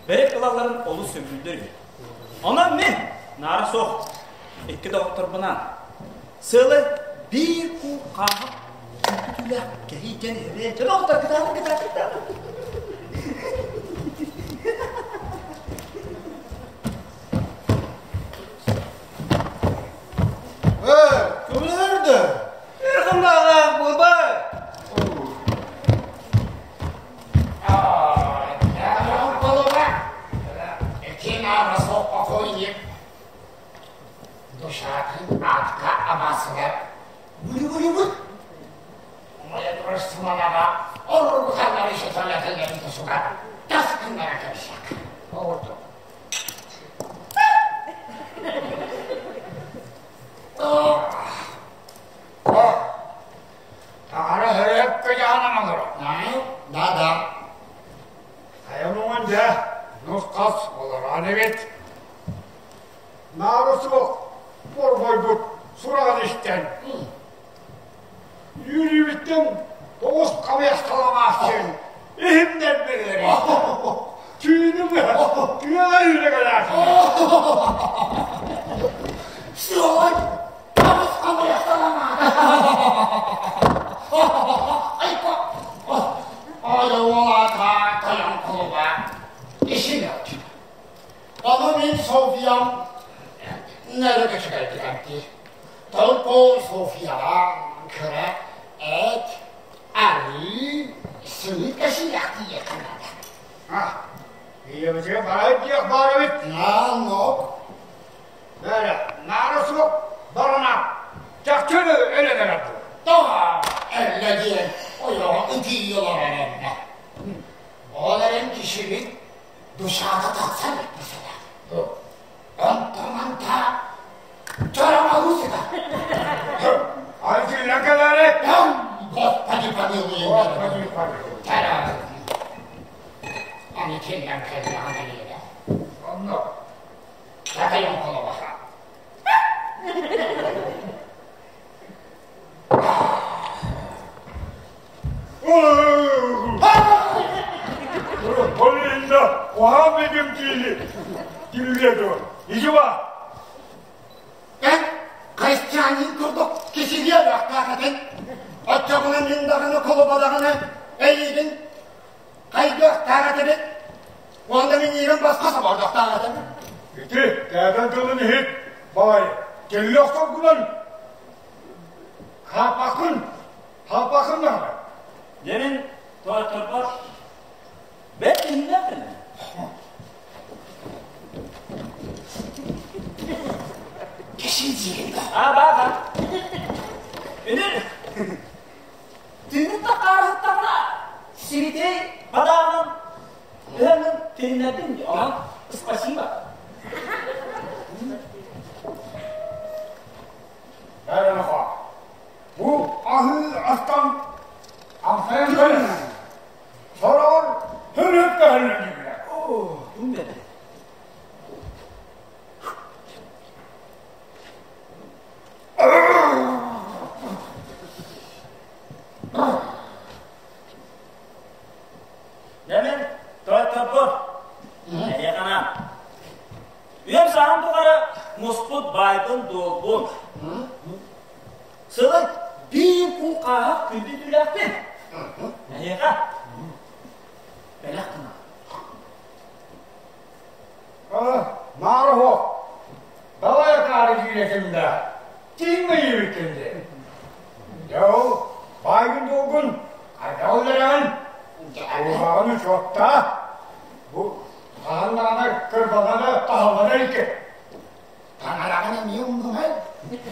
Speaker 2: бэрик ылалларын олус сөбүлүүллэр үһү. Онон мин наара суох икки доҕотторбунаан сыалы биир куу хааһы күтүүлээх кэһиитэн иһэрэ. Дьэ, доҕоттор, кытаатыҥ, кытаатыҥ, кытаатыҥ.
Speaker 4: Ээ, көмөлөһөр
Speaker 5: Эрхамдаах буолбай.
Speaker 11: Душатын атка амасыгар бүлүгүлүбүт. Моя орургуталлары шетолятыларын тусугар тас гыннара кэбисэк. Оҕурду.
Speaker 3: Таҥара хөрөккө дьаһанан олорор.
Speaker 11: Да-да.
Speaker 3: Хайа муҥун дьэ, нус-хас олорон эбит. Наара суох борбойбут сураҕын истэн, үөрүүбүттэн тоҕус хабыйахталамаахсыан иһимнэр биллэрин. Түүнү быһа тыала үүрэ-кэлээхсин.
Speaker 11: Сой, тоҕус хабыйахталамаах. Айко, Ойуолата тойон кулуба ишин өт. Ону мин Софьям нөрү көчүгэрдигэрди. Толпо Софьяҕа кыра эт, арыы, сымыыт кэсиилээх тиийиэххэ наада.
Speaker 3: Ийэбитигэр барар диэх баар эбит.
Speaker 11: Наанок.
Speaker 3: Бэрэ, наара суох барана. Чахчы өлөн эрэр.
Speaker 11: Тоҕо өллө диэн ойоҕо ытыы олорор онно. Ол эрэн кишибит душата тахсан эпписэлэ. Онтон манта чарамалыы сытар.
Speaker 3: Ай кэлээри.
Speaker 11: Господи помилуй.
Speaker 3: Господи помилуй.
Speaker 11: Тара. Аны киннэн кэллэҕинэ диэбэ.
Speaker 3: Онно.
Speaker 11: Татайым холобаха.
Speaker 3: Полинда, уһаан бегим киили. Тилге дуо. Ижива.
Speaker 11: Эн христианин курдук кисилиэ үөхтээх этин. Оччоҕуна мин даҕаны кулубадаҕаны эйигин хайдыахтаах этибит. Уонна мин иирин басқа собордохтоох этим.
Speaker 3: Ити, тээбэн тылын иһит, бай, келле охсоргунан хааппаккын, хааппаккын даҕаны.
Speaker 2: Дьэ мин тоотторбор бэрт иһиннээх кэллим.
Speaker 11: Киши диэн
Speaker 2: А, баа, баа. Үнүр Тыынын да хаарыһыттаҕына сибитей бадааҕынан ыһаҥын тилиннэрдим онон спасибо.
Speaker 10: саһан тухары муспут баайбын-дуолбун. Сылы биир куу хааһах күндү түүлээхпин. Эһиэхэ бэлэх гына.
Speaker 3: Наарыһо, давай акаары киирэтим да, тииҥ мыйыбыккын дии. Дьэ ол баайгын-дуолгун хайдах ыллараҕын? Кулгаҕын учуоттаа. Бу хаһан даҕаны кырбанана таһыллана иликкин.
Speaker 11: Таҥараҕын эмиэ умнумай,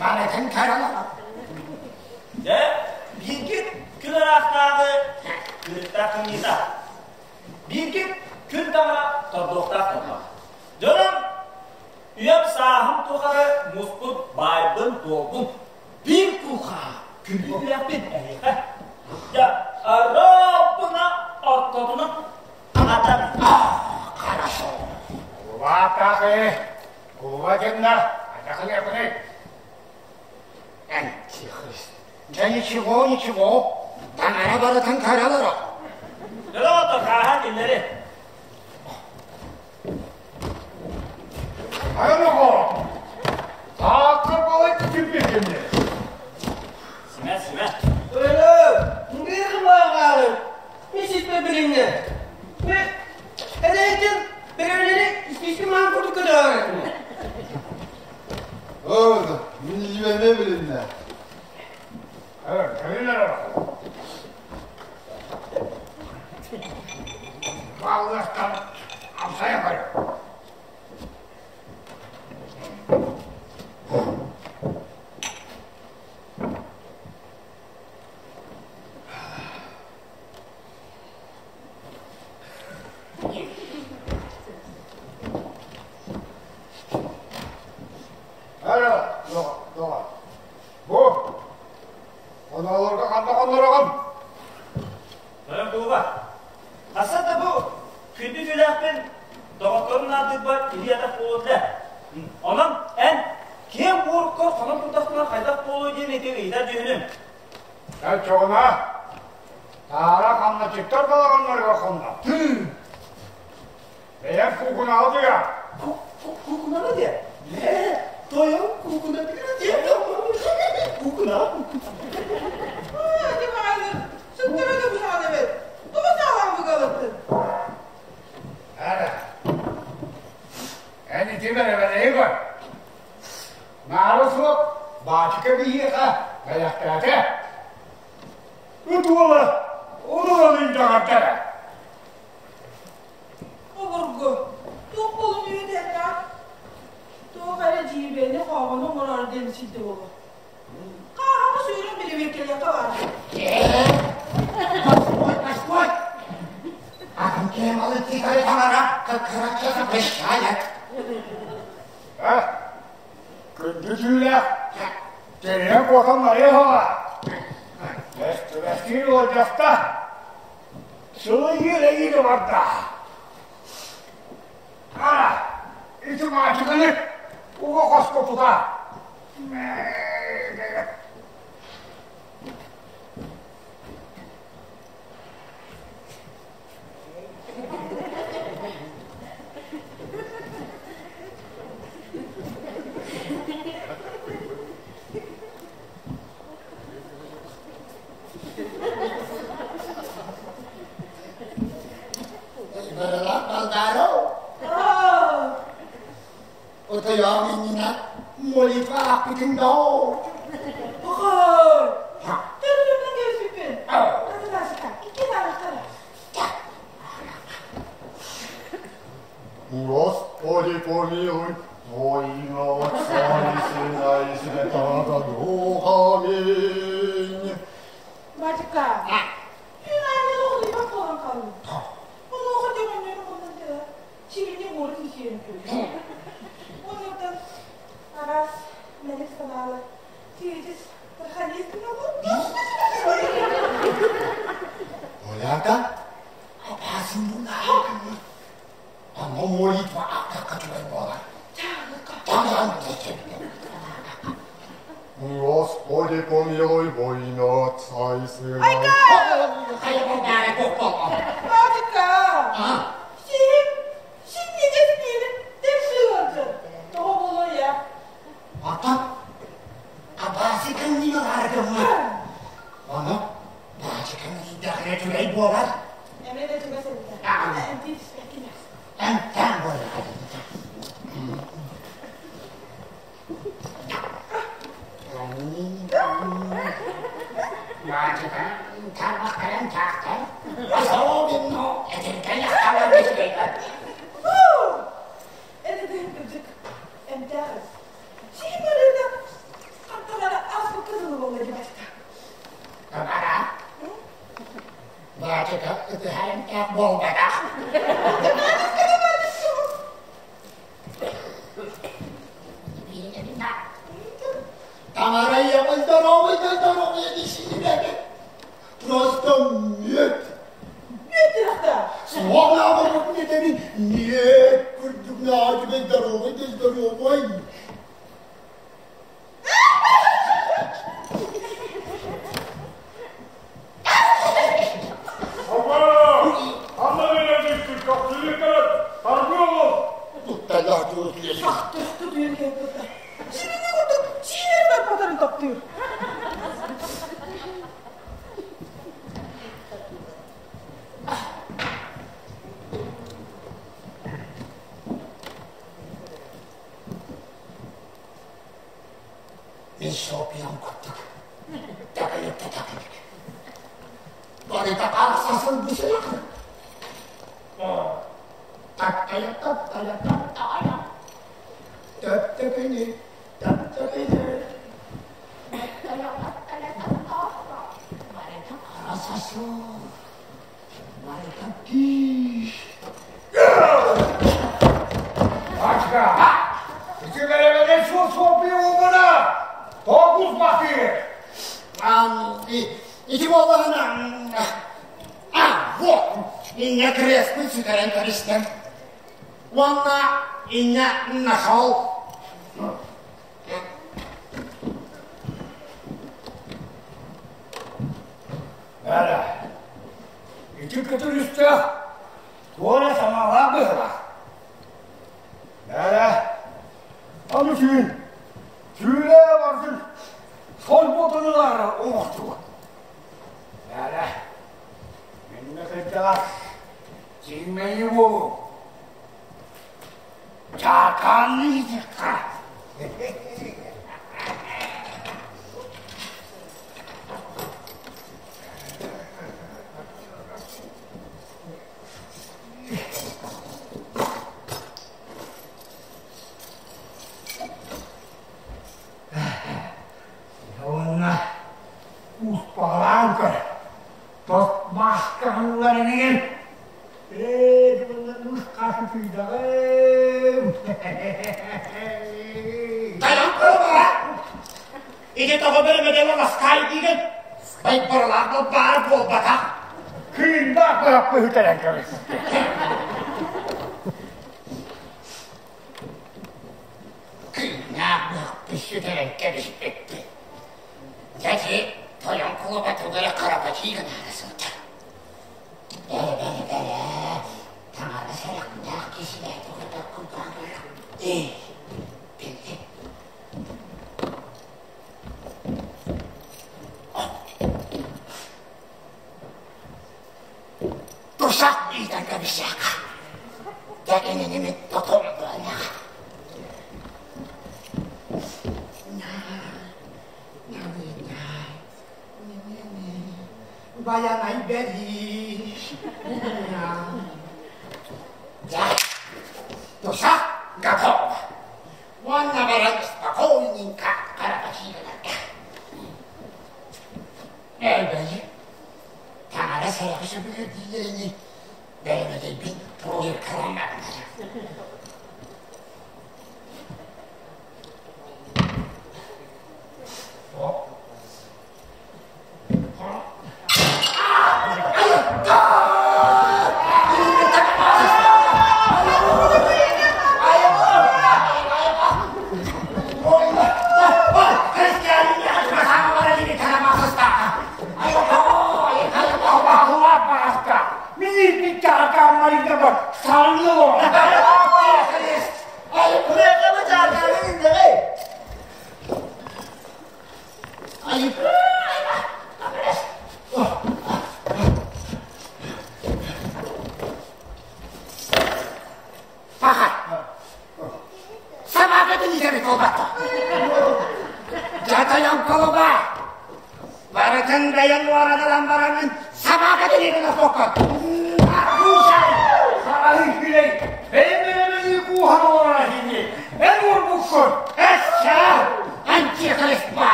Speaker 11: барытын көрөн олор.
Speaker 10: Дьэ, бииргит күн ыраахтааҕы күрүттээх кымньыыта. Бииргит күн таҥара тордуохтаах буолла. Дьонум, үйэм сааһым тухары муспут баайбын-дуолбун биир куухаа күндү эһиэхэ. Дьэ, арааппына ортотунан атан.
Speaker 11: Хорошо.
Speaker 3: Кулаатаах кулуба кэннэ атахын
Speaker 11: Антихрист. Да ничего, ничего. Таҥара барытын көрө олорор.
Speaker 10: Дьолото хааһа кинилэри.
Speaker 3: Айылҕа тааккар балай түппүккүннэ.
Speaker 10: Симэ, симэ.
Speaker 5: Өлө, биир кымааҕаары, мисиппе билиннэ. Мен эдейтин берелери исписки маан курдук көтөөрөтүм.
Speaker 4: О, мин ийэме билиннэ.
Speaker 3: Кэлин Балластан амсайа бар. Ара, доға. Бу, оналарга қанда қондырағын?
Speaker 10: Тойон кулуба. Аса да бу күндү түүлээхпин доҕотторун наадыырбар илии атах буолуо Онон эн киэҥ буорукка хонон турдахпына хайдах буолуо диэн ити ыйытар дьүһүнүм.
Speaker 3: Эн чоҕуна, таара хамначыттар балаҕаннарыгар хонно. Бэйэм куукунаҕа дуйа.
Speaker 10: Куукунаҕа диэ? Ээ, тойон куукуна диэ. Куукуна.
Speaker 12: Adi bakalım. Sıktırı da bu sana evet. Тугу саалаан бугалыттын?
Speaker 3: Ара. Эн ити бэрэ бар. Наары суох, баачыка биһиэхэ бэлэхтээтэ. Ыт уола, олорон даҕартара.
Speaker 12: Обургу. Туох болун үйэтэ Туох эрэ дьиибэни хообону оҥорор диэн силде боло. Хааһаҕа сүүрэн билибиэккэлиэххэ баар.
Speaker 11: Постой, постой. А кем тикали таҥара кырача запрещает.
Speaker 3: А? Күндү түүлээх, терен куотан мария Бэстибэстиир уолдьаста. Сылы иир барда. А, ити маачыканы уга хоско тута.
Speaker 11: Барылар балдаро. Отойоҥ иннинэ молитва аахпытыҥ доо.
Speaker 12: Бухар. Төрүтүнэн кэбиспиппин. Таталаасыка, икки таалахтара.
Speaker 4: Господи помилуй, во имя Отца и Сына и Святаго Духа. Аминь.
Speaker 12: Бачыка. Үҥааны оҕуйбат буолан хааллым. Онуоха дөҥөннөрү хоннон кэлэ, сибини уорун исиэрин көрдүм. Оннуктан араас мэник санаалар тиэтис тарханистын
Speaker 11: Оля апасын буна. Ама молитва аахтахха үчүгэй буолар. Таҥан
Speaker 4: Господи помилуй, во имя Отца и Сына.
Speaker 12: Айка! Бачыка! Сиһим, синньигэс миинин дэхси ыалдьар.
Speaker 11: Здоровый, да здоровый, это Просто мед.
Speaker 12: Мед да.
Speaker 11: Словно оборот мне тебе нет, курдюк на тебе здоровый, да здоровый.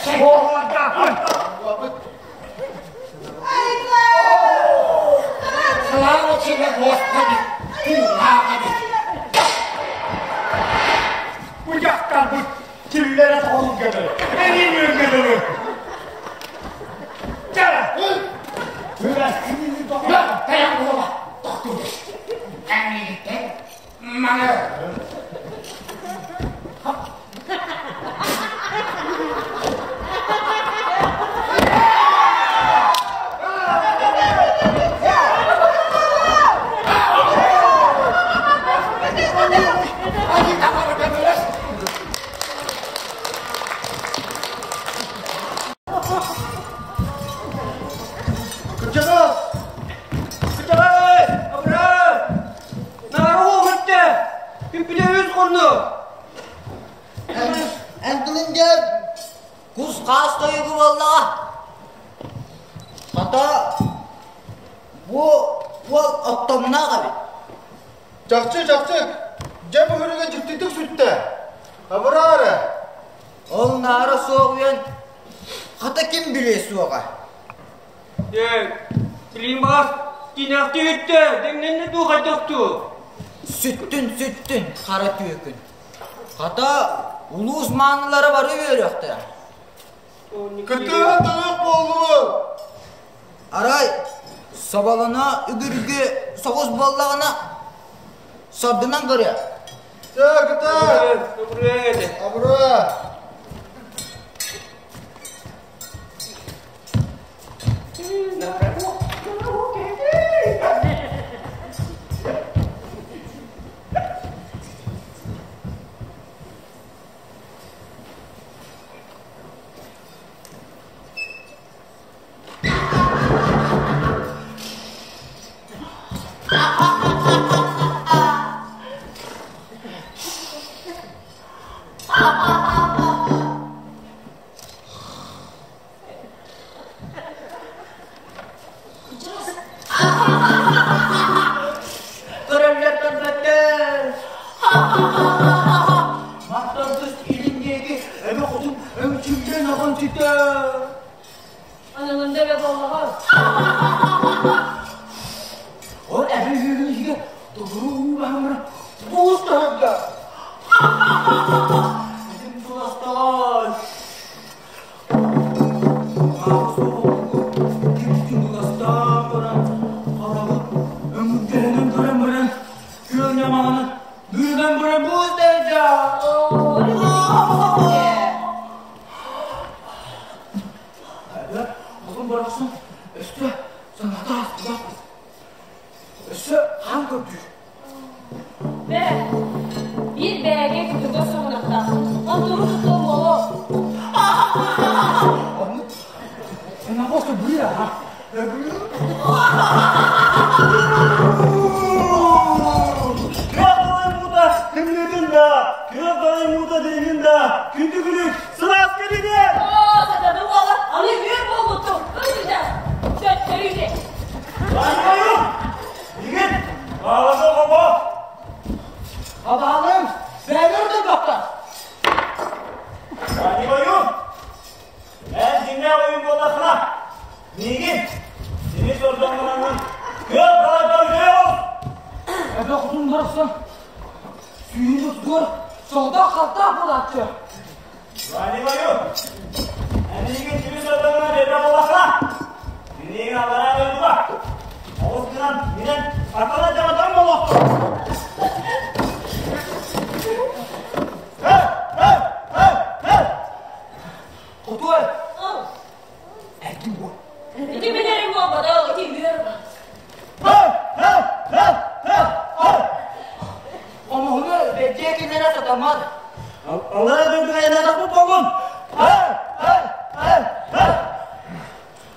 Speaker 11: Оҕолордаахпын. Слава тебе, Господи! Тыыннаах эбит.
Speaker 3: Бу дьахтарбыт киллэрэ тоҕолугга дылы, эриин үөргэ дылы. Чара!
Speaker 11: Тайан буола, тохтуу. Әмириктен маны.
Speaker 4: Кырдьаҕас!
Speaker 5: Кырдьаҕай! Абыраа! Наару көттө! Үппүтэ үс хонну!
Speaker 8: Эн тылын дьэ кус-хаас тойугу буоллаҕа. Хата бу уол оттомноох эбит.
Speaker 4: Чахчы, чахчы! Дьэ быһырыга дьиктитик сүттэ. Абыраа эрэ.
Speaker 8: Ол наара суох үйэн хата ким билиэ суоҕа.
Speaker 5: Дьэ, билиим баҕас, кинээхти үттэ, дэҥнэннэ дуу хайдах дуу?
Speaker 8: Сүттүн, сүттүн, хара түөкүн. Хата улуус маанылара бары үөрүөхтэрэ.
Speaker 4: Кытыыһа тылык буоллубут.
Speaker 8: Арай соболоно үгүргү соҕус буоллаҕына сордунан көрүө.
Speaker 4: Чэ, кытаа! Абыраа!
Speaker 8: Көрөллөр көрбөттөр. Махталгыс илин диэки эбэ хотун өҥчүллэн ахан сүтэ.
Speaker 7: Аналында эбэ буоллаҕа.
Speaker 8: Ол эбэ үһүгүн иһигэр толору уу баһаммара буус таһырда. Этим туластаҕай. Ким-ким баран, хараҕын өҥүргэһинэн көрөн баран, күөл ньамаҕынан бүрүгэн баран буус дайда. Оҕом барахсан өссө санаата астыбат. Өссө хаан көрдүүр.
Speaker 7: Бэ, биир бэйэгэ кытыга соҕунахтаах. Онтуру тутуом боло.
Speaker 8: Она просто бля.
Speaker 10: Күөх далай муута тымныытын да, күөх далай муута дириҥин да, күндү күлүк сылаас кэлиниэр!
Speaker 7: Оо, сатабыл буолар, аны үөр буолбуттум. Ылгыда, төттөрү
Speaker 10: Аннайым! Игит! Бааласа хобо!
Speaker 8: Абаалым, бэйэлэр да бакка.
Speaker 10: Аннайым! Эн дьиҥнээх ойуун буоллаххына, миигин, сини сордоҥҥунанҥын күөх далайга үтүө ол!
Speaker 8: Эбэ хотун барахсан, сүүһүн устугар соҕотох халтаах буолааччы.
Speaker 10: Аннайым! Эн миигин сини сордоҥҥунан биэрбэ буоллаххына, миигин аллараа дойдуга оҕус гынан минэн аттана дьаҕатан буолуохтун! Hey! Hey! Hey! Hey!
Speaker 8: Хотуой, эргин буол.
Speaker 7: Ити билэрим буолбата, ити үөр.
Speaker 10: Hey! Hey! Hey! Hey! Hey!
Speaker 8: Омуһуну бэдьиэ киллэрэ сатаммат.
Speaker 10: Аллараа дойдуга айаннаатахпыт буоллун! Hey! Hey! Hey! Hey!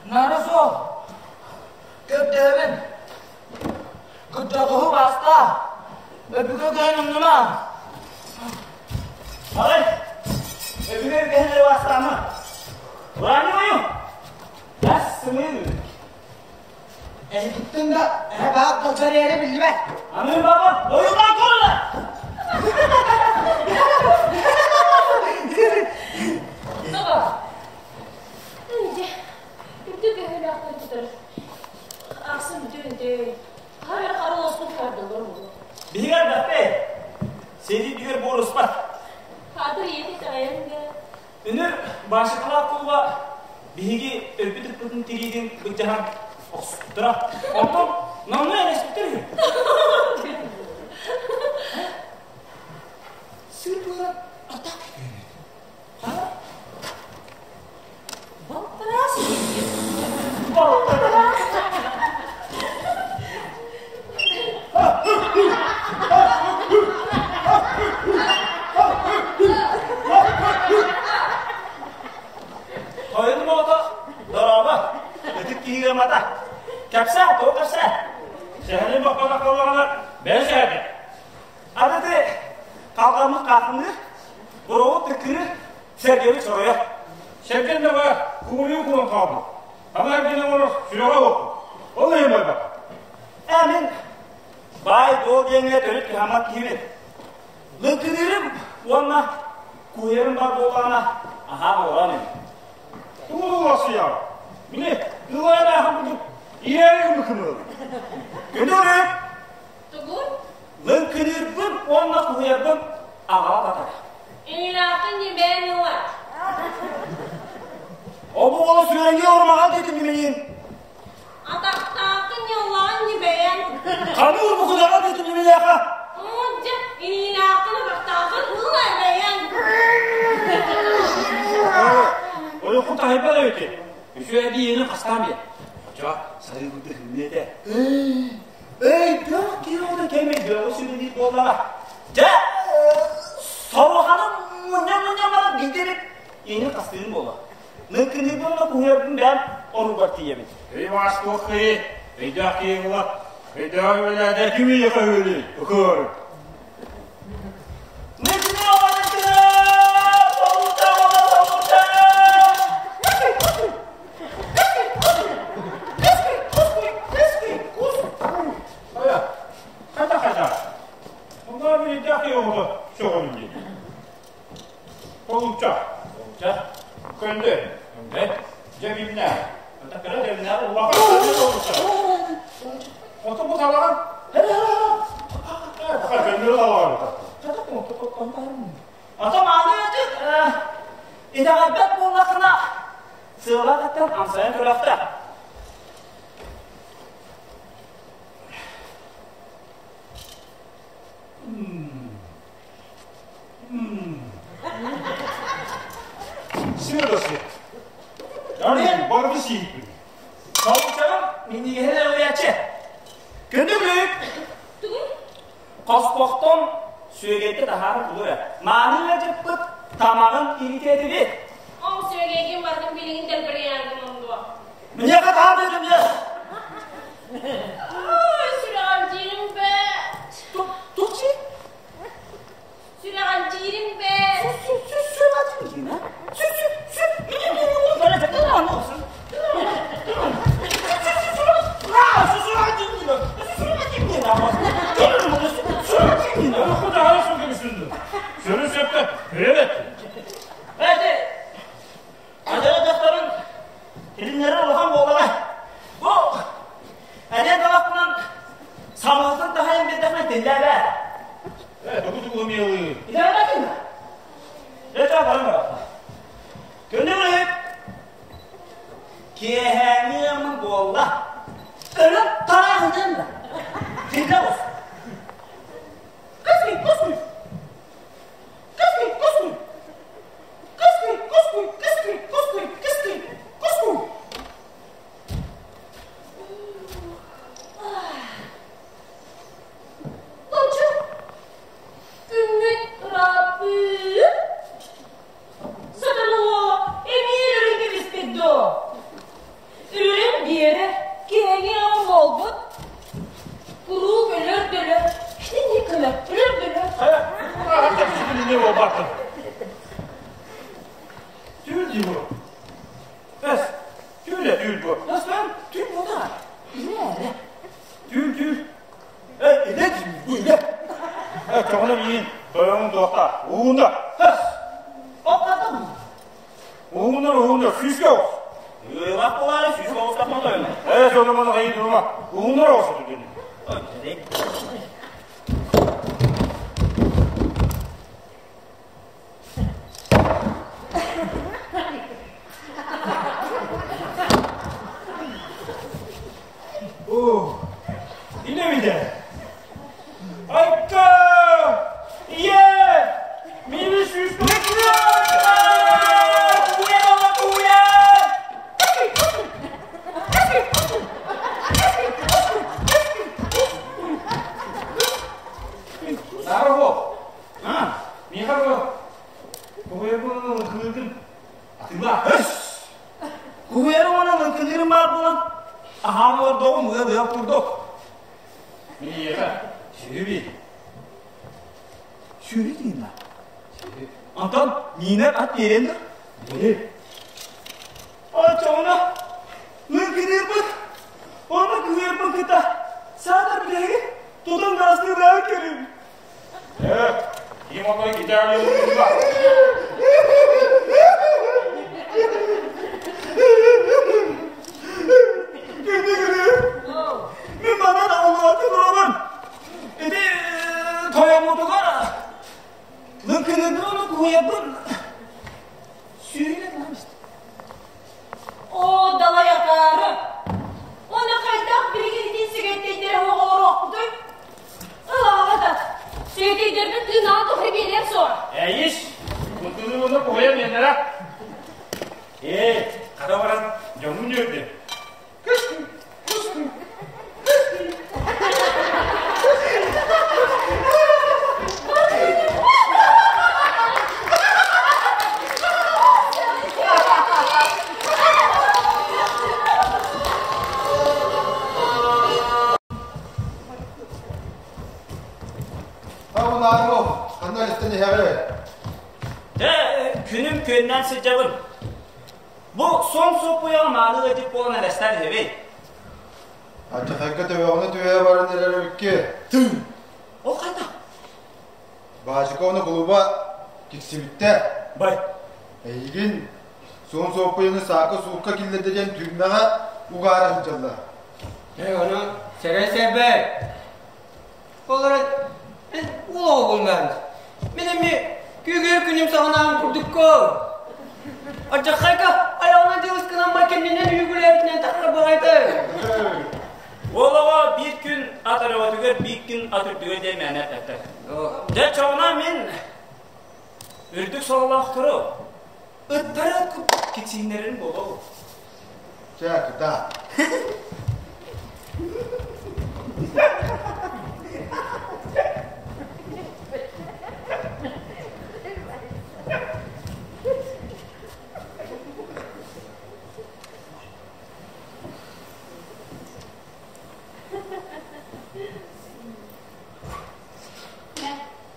Speaker 8: Нара суох. Көптөөбүн. Кырдьаҕаһы баста. Өбүгэ көһөн умнума.
Speaker 10: Арай, өбүгэ үгэһин бастаама. Ураанньы Бас сымын.
Speaker 8: Эһигиттэн да эһэ баах далбар эрэ биллибэт.
Speaker 10: Амыр баба, ойуутан корла!
Speaker 7: Тоҕо? этэй? Хара харыласпыт кардылар буолуо.
Speaker 10: Биһиги элбэхпит. Сэрии түһэр буоруспат.
Speaker 7: Хаатыр ийэтэ итэҕэйэн да.
Speaker 10: Үнүр Башикалаах кулуба биһиги өлбүт ыппытын тириитин былдьаһан охсуттара. Онтон номнуо элэспиттэр үһү. Сыр буолан атах
Speaker 7: Балтараас
Speaker 10: Тойон оҕото дорообо, ытык киһигэ мата. Кэпсээ, тугу кэпсээ?
Speaker 3: Сэһэнин боппотохоллоҕуна бэйэ сэһэнэ.
Speaker 10: Аны халҕаммыт хаахыныыр, буруобут тыккырыыр, сэргэбит соруйар.
Speaker 3: Сэргэн да баар, кууруу кулан хаалбыт. Ана эргин оҥорор сүрэҕэ уоппут. Ол иһин барбат.
Speaker 10: Ээ, мин баай-дуол диэҥҥэ төрүт кыһаммат киһибин. Лыҥкыныырым уонна куһуйарым бар буоллаҕына, аһаан олорон ини.
Speaker 3: Тугу уласыйаҕын? Били, ылайан ааһан курдук иэйим кымыл.
Speaker 10: Күнүрүк!
Speaker 7: Тугун?
Speaker 10: Лыҥкыныырбын уонна куһуйарбын аҕала батар.
Speaker 7: Инилаахын ньибээн ыла.
Speaker 10: Обу уолу сүрэҥҥэ ормаҕа диэтим ньимэйин.
Speaker 7: Атахтаахын ньыллаҕын ньибэйэн.
Speaker 10: Ханы урбукудаҕа диэтим ньимэйээхэ.
Speaker 7: Уонча инилаахын атахтаахын ыла бэйэн.
Speaker 3: Ойоххун таһыйбат эбити.
Speaker 10: Үсүө эбии хастаан биэ. Очо сарыыбыты хымнете. Өйдөөх киһи оҕото кэм өйдөөҕү сүбэлиир буоллаҕа. Дьэ, соруханы мунньа-мунньа баран биирдэ иини хастыырым буолла. Ныккыныыбын уонна куһуйарбын бэйэм оругар тиийэбин.
Speaker 3: Эй маастуох киһи, өйдөөх киһи була, өйдөөх үлэлээдэ ким ийэхэ үһүлүй, ыкыр. Хайа, хайа. Онно биирдээх киһи оҕото сөҕөбүн дии. Толучча.
Speaker 10: Толучча.
Speaker 3: Көндөй.
Speaker 10: Көндөй.
Speaker 3: Дьэбиннээх.
Speaker 10: Кыра дьэбиннээх
Speaker 3: улахан толучча. Оту бу талаҕын. Көннөрү талаҕын.
Speaker 10: Ата мааны итэҕэйбэт буоллаххына сыалаах амсайан көрөхтө.
Speaker 3: Сир да сир. Yani барыбы сииппин.
Speaker 10: Толуччаҕым минньигэһин ылыйаччы. Күндү Хоспохтон сүөгэйгэ таһаара кулура. Мааны ыалдьыппыт тамаҕын илитиэтибит.
Speaker 7: Ол сүөгэйгин бардым билигин дэлбэрийээҥҥин оннуо.
Speaker 10: Миэхэ таһаар дедим дьэ.
Speaker 7: Ой, сүрэҕим диирим бэт.
Speaker 10: Тутчи?
Speaker 7: Сүрэҕим диирим бэт.
Speaker 3: Сөрү сөптө, evet.
Speaker 10: Адьара дьахтарын илиннэрэ улахан буоллаҕа. Бу эдэр талахпынан самыһытын таһайан биэрдэхпинэ тиллээбэ.
Speaker 3: Тугу-тугу миэлы.
Speaker 10: Итэҕэйбэтин. Дьэ, баран барахта. Көннөрүк. Киэһээҥҥи ыаммын буолла. Өлөн тараахытын да. Тиллэ бос. Кыскый, кыскый. Кыскый, кыскый. Кыскый, кыскый, кыскый, кыскый, кыскый, кыскый.
Speaker 7: Лучше күммүт ырааппыт. Сатануло эмиэ үрүн кэбиспит дуо? Үрүн биэрэ киэҥи буолбут. Куруук өлөр дөлөр. Итинник көмө өлөр дөлөр.
Speaker 3: Не болбаккын. Түүл дии бу. Бэс, түүл түүл бу.
Speaker 10: Nasıl? Түүл бу да.
Speaker 3: Илэ. Түүл, түүл. Эй, илэ бу илэ. Э, чоҕуна миин, тойоҥун туохта, уунда. Хэс.
Speaker 10: Оккатым.
Speaker 3: Уундар, уундар, сүүскэ оҕус.
Speaker 10: Ыйлап булаары сүүскэ оҕус тапман тойону.
Speaker 3: Э, соны маны хайын турума. Уундар оҕус. Оо, илэ билэ. Айка! Ийэ! Мини сүүс Нарво! А, Михаил, куһуйабын кыытын атыла. Куһуйарым онон ыккыныырым баар буолан, аһаан олордоҕум ыал-ыал курдук. Миэхэ сүрү Сүрү диин Онтон миинэр ат биэрэн да? Биэрэр. Оччоҕуна лыҥкыныырбыт уонна кыһыырбын кытта саатар билэһиги тутан наастыылаах көрүм.
Speaker 13: Э, ким отой италия
Speaker 3: Мин манан олоотун олорон ити тойоммутугар лыҥкыныырбын уонна куһуйарбын сүүрүнэн ылан
Speaker 7: Оо, далай акаары! Оны хайдах билигин итин сэгэттэйдэрэ оҕолоруохпутуй? Ылааҕа да, сэгэттэйдэрбин тыынаан тухары биэриэм суоҕа.
Speaker 13: Эйиш, кутулууну куһуйа миэннэрэ. Ээ, хата баран дьоҥҥун үөрдү. Кыстыы, кыстыы, кыстыы.
Speaker 4: Хабынаару, ханна истэн иһэҕи?
Speaker 10: Дьэ, күнүм күөннээн сылдьабын. Бу суон суоппуйаҕа мааны ыалдьыт буолан элэстээн иһэбин.
Speaker 4: Аччатайга төбөҕүнэ түһэ баран эрэр эбикки.
Speaker 10: Тыын! Ол ханна?
Speaker 4: Баачыка уонна кулуба киксибиттэ.
Speaker 10: Бай.
Speaker 4: Эйигин суон суоппуйаны саакка-суукка киллэрдэ диэн түрмэҕэ угаара сылдьаллар.
Speaker 5: Ээ, ону сэрэй сэрбэй. Ол эрэн, эн уол оҕоҕун Мин эмиэ күүгэр күнүм саҕанаан курдукку. Алдьархайга айаҕынан дьылыс гынан кэннинэн үүгүлээбитинэн тахсар баҕайыта.
Speaker 10: Уол оҕо биир күн ат өрөҕөтүгэр, биир күн ат үрдүгэр диэн мээнэ эппэттэр. Дьэ, чоҕуна мин үрдүк сололоохтору ыттары киксииннэрин буолуо.
Speaker 4: Чэ, кытаа.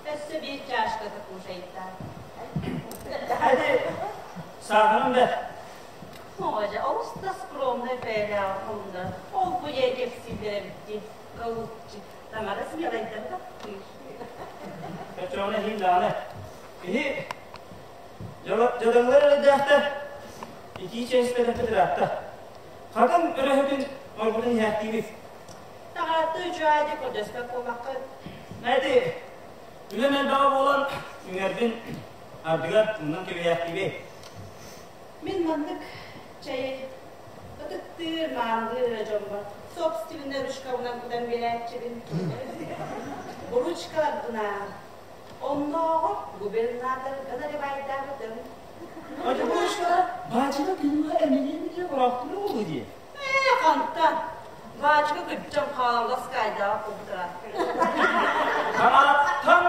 Speaker 12: Өссө биир чашката кушайта.
Speaker 10: Сааһырым да.
Speaker 12: Оҕо олус да скромный бэйэлээх онно. Ол бу кэпсииллэр эбит голубчик. Тамара смелайдар таптыыр.
Speaker 10: Көчөҕүнэ иһин даҕаны. Киһи дьадаҥылар эрдэхтэр итии чэйспэтэхпит ыраатта. Хатын өрөһүтүн оргутун иһээттиибит.
Speaker 12: Таҕаратты үчүгэйди көрдөспөт буоллаххыт.
Speaker 10: Эти үлэм элбэҕэ буолан үҥэрбин ардыгар умнан кэбиһээхтиибин.
Speaker 12: Мин маннык чэйи ытыктыыр, маанылыыр эрэ дьоммор собственнай ручкабынан кутан биэрээччибин. Ручкаларбынаан оннооҕор губернаторга наливайдаабытым.
Speaker 10: Ручкалар баачыка күнүгэ эмилиэмилиэ быраахтыыр буолуо дии.
Speaker 12: Ээ, хантан? Баачыка кырдьан хаалан ласкайдааҕа кубутара.
Speaker 10: Ханааттан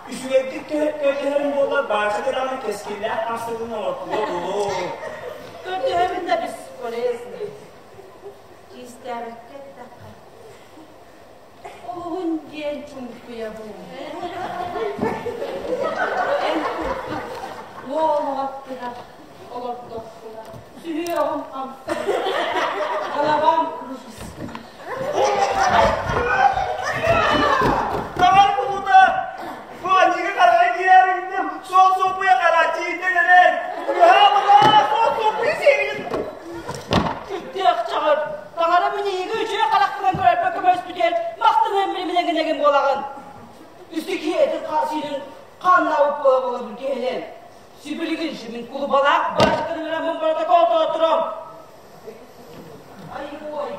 Speaker 10: үчүгэйдик көрдөһөрүм буоллар баачыка даҕаны кэскиллээх хамсыгын оҥортуо буолуо.
Speaker 12: Көрдөһөбүн да бесполезно. Киистээбэккэ эттэххэ, олуһун диэн чуҥкуйабын. Эн курдук уол аттыгар олордохпуна, сүһүөҕүм хамсыыр, головам кружится.
Speaker 10: Тамар кулута! Фанига карай киэригинем, суол суоппуйа карачиитен эрэр. Уһаабына, суол суоппуйа сиэрин.
Speaker 12: Сүрдээх чаҕыр, таҥара мүньиигэ үчүгэй харахпынан көрөрбө көмөспүтүгэр махтанабын. эҥин-эҥин буолаҕын. Үстүү киһи этин сиинин хааннаабыт буола-буолабын киһилэн. Сибилигин мин кулубалаах баачыканы ыраммын барыта коотоотурам. Ай ой,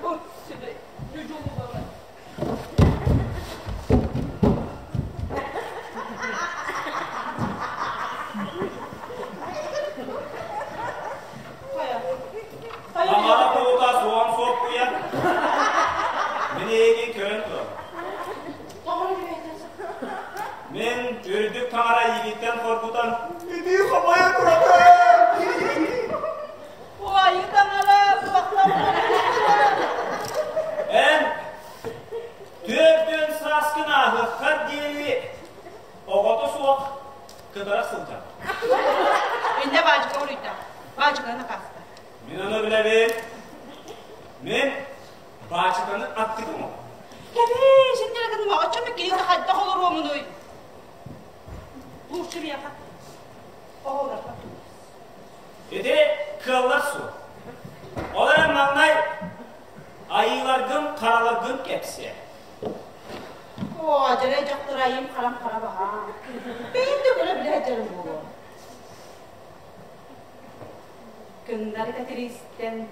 Speaker 12: от себе, нүдьулубала.
Speaker 10: Амара куута суон суоппуйа. Мин эйигин көрөн турабын. Мин үрдүк таҥара иигиттэн хоргутан итии хомойо турабын.
Speaker 12: Ой, таҥара,
Speaker 10: Эн 40 сааскын ааһыаххар диэри оҕото суох кытара сылдьар.
Speaker 12: Иннэ баачыка уруйда. Баачыканы накааста.
Speaker 10: Мин ону билэбин. Мин баачыканы аттыгым.
Speaker 12: Кэбиис, иннэ гыныма, оччону киһи хайдах олоруомунуй? Лучше миэхэ. Оҕолорго.
Speaker 10: Ити кыаллар суох. Ол эрэн маҥнай айыыларгын, хараларгын кэпсээ.
Speaker 12: Оо, дьэрэй дьахтар айыым харам хара баһаам. Бэйэм да көрө билэ сылдьарым буолуо. Кыннары Кэтириистэн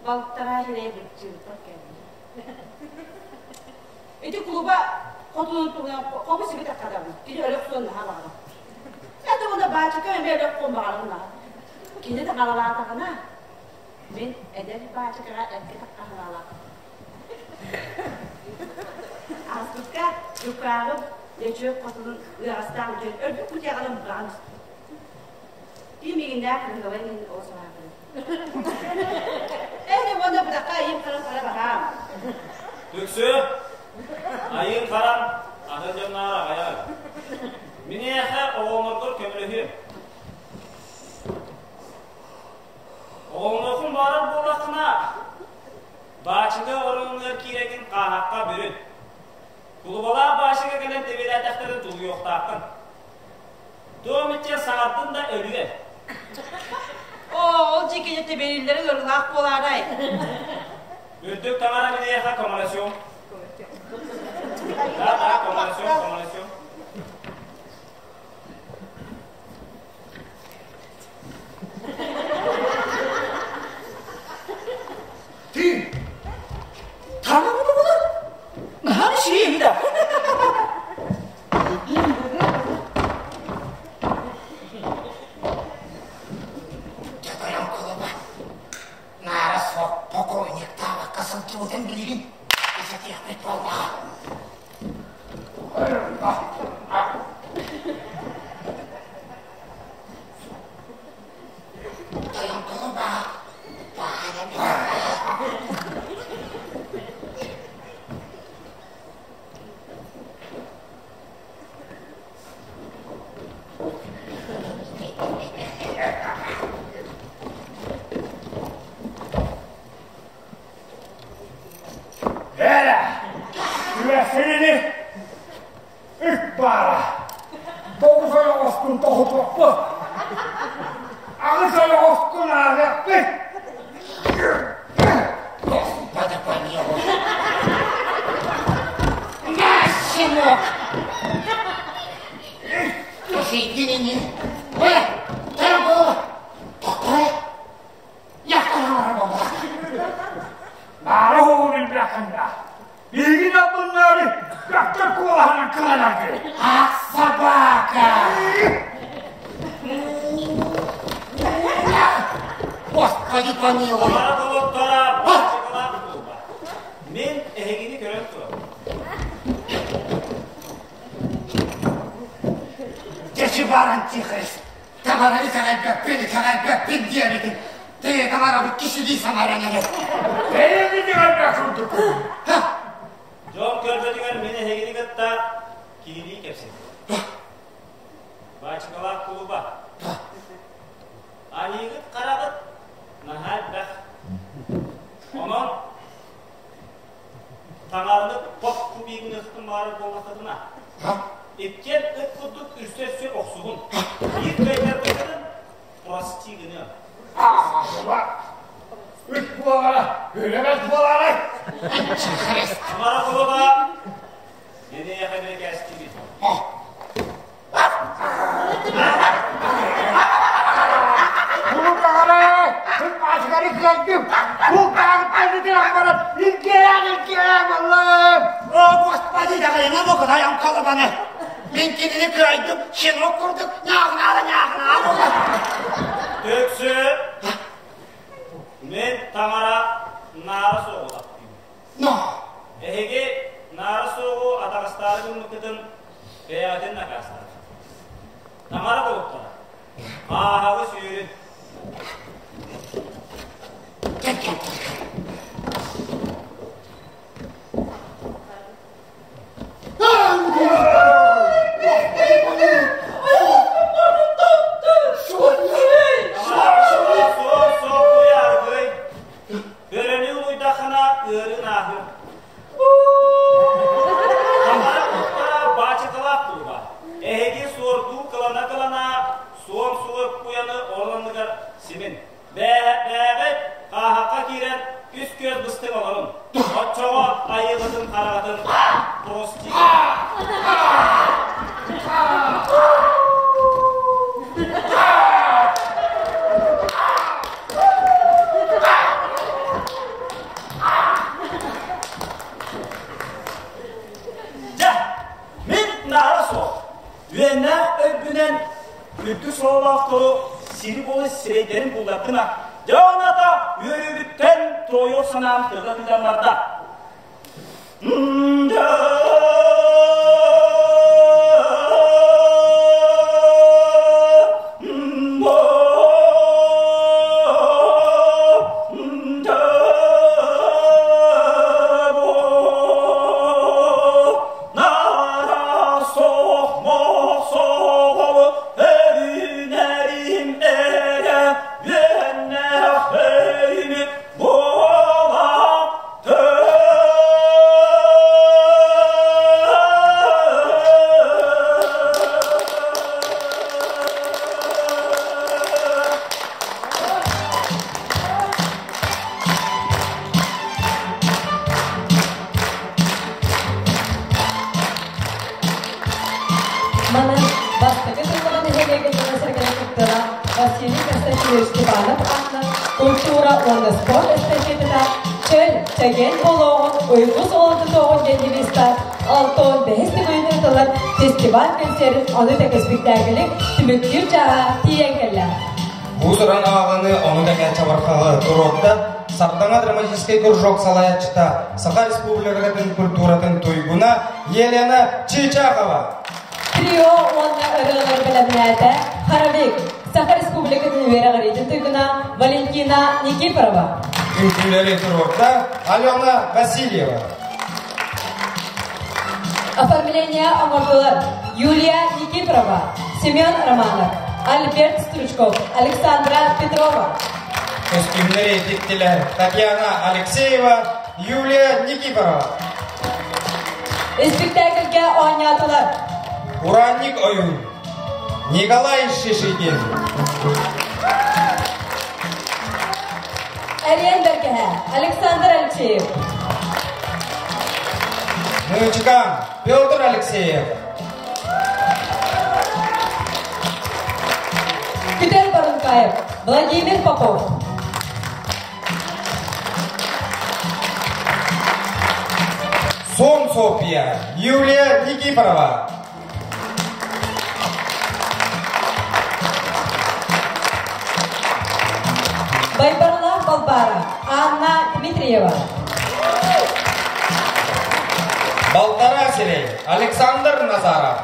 Speaker 12: балтараа сирэй быччыырбар кэллим. Ити кулуба хотунун туһунан хобу сиби таккадабын. Кини өлө охсуон наһаа баҕарар. Это уонна баачыка эмиэ өлө охсуон баҕарар наһаа. Кини таҥаралаатаҕына, мин эдэр баачыкаҕа эргэ таккаһыналаах. Ааспыкка дьуккааҕым Лөчүөк хотунун ыаҕастаах үтүөн өрбүт кутуйаҕынан быраҕан истим. Ким миигиннээх кыргыбай иһин ол санаабын. Эһэ уонна бытахха айыым харам хара баһаам.
Speaker 10: Түксү, айыым харам атын дьонноор аҕайар. Миниэхэ оҕолоргор көмөлөһүөм. Оҕолоргун баарар буоллаххына, баачыка оройуонугар киирэгин хааһахха бүрүн. Кулубалаах баачыка кэлэн тэбиэлээтэхтэрин тулуйуохтааххын. Туом иччэ саҥардын да өлүө.
Speaker 12: Оо, ол дьиикэйэ тэбиэлииллэрэ ыарыылаах буолаарай?
Speaker 10: Үрдүк таҥара киниэхэ көмөлөсүөм. Да, да, көмөлөсүөм, көмөлөсүөм.
Speaker 11: Ты таҥара буолар? Наһаа үчүгэй да. Дьатайан кулуба. Наара суох покойниктаабакка сылдьыбытын билигин исэтиэхпит буоллаҕа. Тойон кулуба, баара
Speaker 3: Эрэ, үрэхсинини үт баара. Тоҕус ойоҕоскун тоһутуохпут. Аҕыс ойоҕоскун ааҕыахпыт.
Speaker 11: Господи помилуй. На, сынок! Соединение. Ой, дорогого! Такое? Я
Speaker 3: Наара хоҕун илбэххинна. Биһигин албыннаары дьахтар куолаһынан кыланаргы.
Speaker 11: Ах, собака! Господи помилуй!
Speaker 10: Хара болуттара бачыкалаах буолба. Мин эһигини көрөн турабын.
Speaker 11: Дечи бар антихрист! Таҥараны итэҕэйбэппин, итэҕэйбэппин диэбитин, Тээ таҥарабыт киһилии саҥаран эрэр.
Speaker 3: Бэйэҥ итэҕэйбэт курдуккун.
Speaker 10: Дьон көрбөтүгэр мин эһигини кытта киһилии кэпсэтим. Баачыкалаах кулуба. Аньыыгыт хараҕыт наһаа элбэх. Онон таҥараны хоп кубигын ыхтын баарар буоллаххытына, иккиэн ыт курдук үстэ-үстэ охсуһун. Биир кыайтарбыккытын прости гыныам.
Speaker 3: Үт буолара, үлэбэт буоларай.
Speaker 10: Таҥара кулуба.
Speaker 11: Итэҕэйимэ бу кытайан калыбаны. Мин кинини кыайдым, щенок курдук ньааҕынаала ньааҕынаа буолар.
Speaker 10: Төксө, мен таҥара наара суоҕу таптыыбын.
Speaker 11: Но.
Speaker 10: Эһиги наара суоҕу атаҕастаары гыммыккытын бэйэҕитин накаастаатыгыт. Таҥара кулуттара, хааһаҕы сүүрүн. Бөрөнү улуйдаххына ыарыын ааһыа. Таҥара куттара баачыкалаах кулуба. Эһиги суордуу кылана-кылана суон суор куйаны орон анныгар симин. Бээбэт хааһахха киирэн үс күөл быстыҥ олорун. Оччоҕо айыыгытын хараҕытын прости. Дьэ, мин наара суох. Үөннээх өйбүнэн үрдүк сололоохтору сири-буолу сирэйдэрин буллардым Дьэ оната үөрүүбүттэн туойуох санаам тыга тыган барда.
Speaker 1: Манан бастакы тыллаҕа нэһилиэгин дьоно-сэргэтэ кыттыыла Василий Константинович Степанов аатынан культура уонна спорт эстафетата чөл, чэгиэн буолуоҕун, уйгу суолун тутуоҕун диэн девизтаах 65 төгүлүн ыытыллар фестиваль кэнсиэрин ону тэҥэ спектаклы түмүктүүр чааһа тиийэн кэллэ.
Speaker 14: Уус-уран ааҕыны ону тэҥэ чабырҕаҕы туруорда Сардаҥа драматическай кружок салайааччыта Саха Республикатын культуратын туйгуна Елена Чичахова.
Speaker 1: Трио уонна ырыалар бэлэмнээтэ Харавик, Саха Республикатын үөрэҕириитин туйгуна Валентина Никифорова.
Speaker 14: Үҥкүүлэри туруорда Алена Васильева.
Speaker 1: Оформление оҥордулар Юлия Никифорова, Семен Романов, Альберт Стручков, Александра Петрова.
Speaker 14: Көстүүмнэри тиктилэр Татьяна Алексеева, Юлия Никифорова.
Speaker 1: Испектээкилгэ оонньоотулар
Speaker 14: Уранник ойуун Николай Шишигин.
Speaker 1: Эриэн Бэргэһэ Александр Алексеев.
Speaker 14: Мыычыкаан Петр Алексеев.
Speaker 1: Күтэр Барункаев Владимир Попов.
Speaker 14: Сон София Юлия Никифорова.
Speaker 1: Байбарлаах Балбара Анна Дмитриева.
Speaker 14: Балтара сирэй Александр Назаров.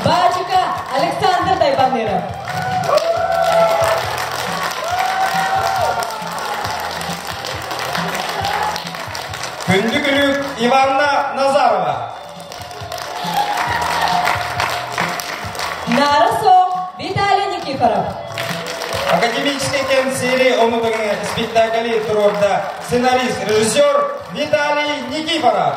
Speaker 1: Баачыка Александр Тайбаныров.
Speaker 14: Күндү күлүк Иванна Назарова.
Speaker 1: Наара суох Виталий Никифоров.
Speaker 14: Академическай кэнсиэри омутуҥ спектакли туруорда сценарист, режиссер Виталий Никифоров.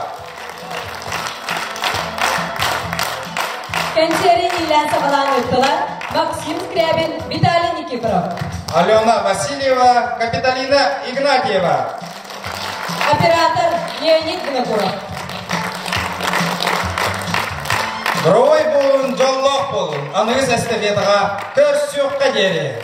Speaker 1: Кэнсиэри иилээн саҕалаан ыыттылар Максим Скрябин, Виталий Никифоров.
Speaker 14: Алена Васильева, Капиталина Игнатьева.
Speaker 1: Оператор Леонид Винокуров.
Speaker 14: Доруобай буолун, дьоллоох буолун, аныгыс эстафетаҕа көрсүөххэ диэри.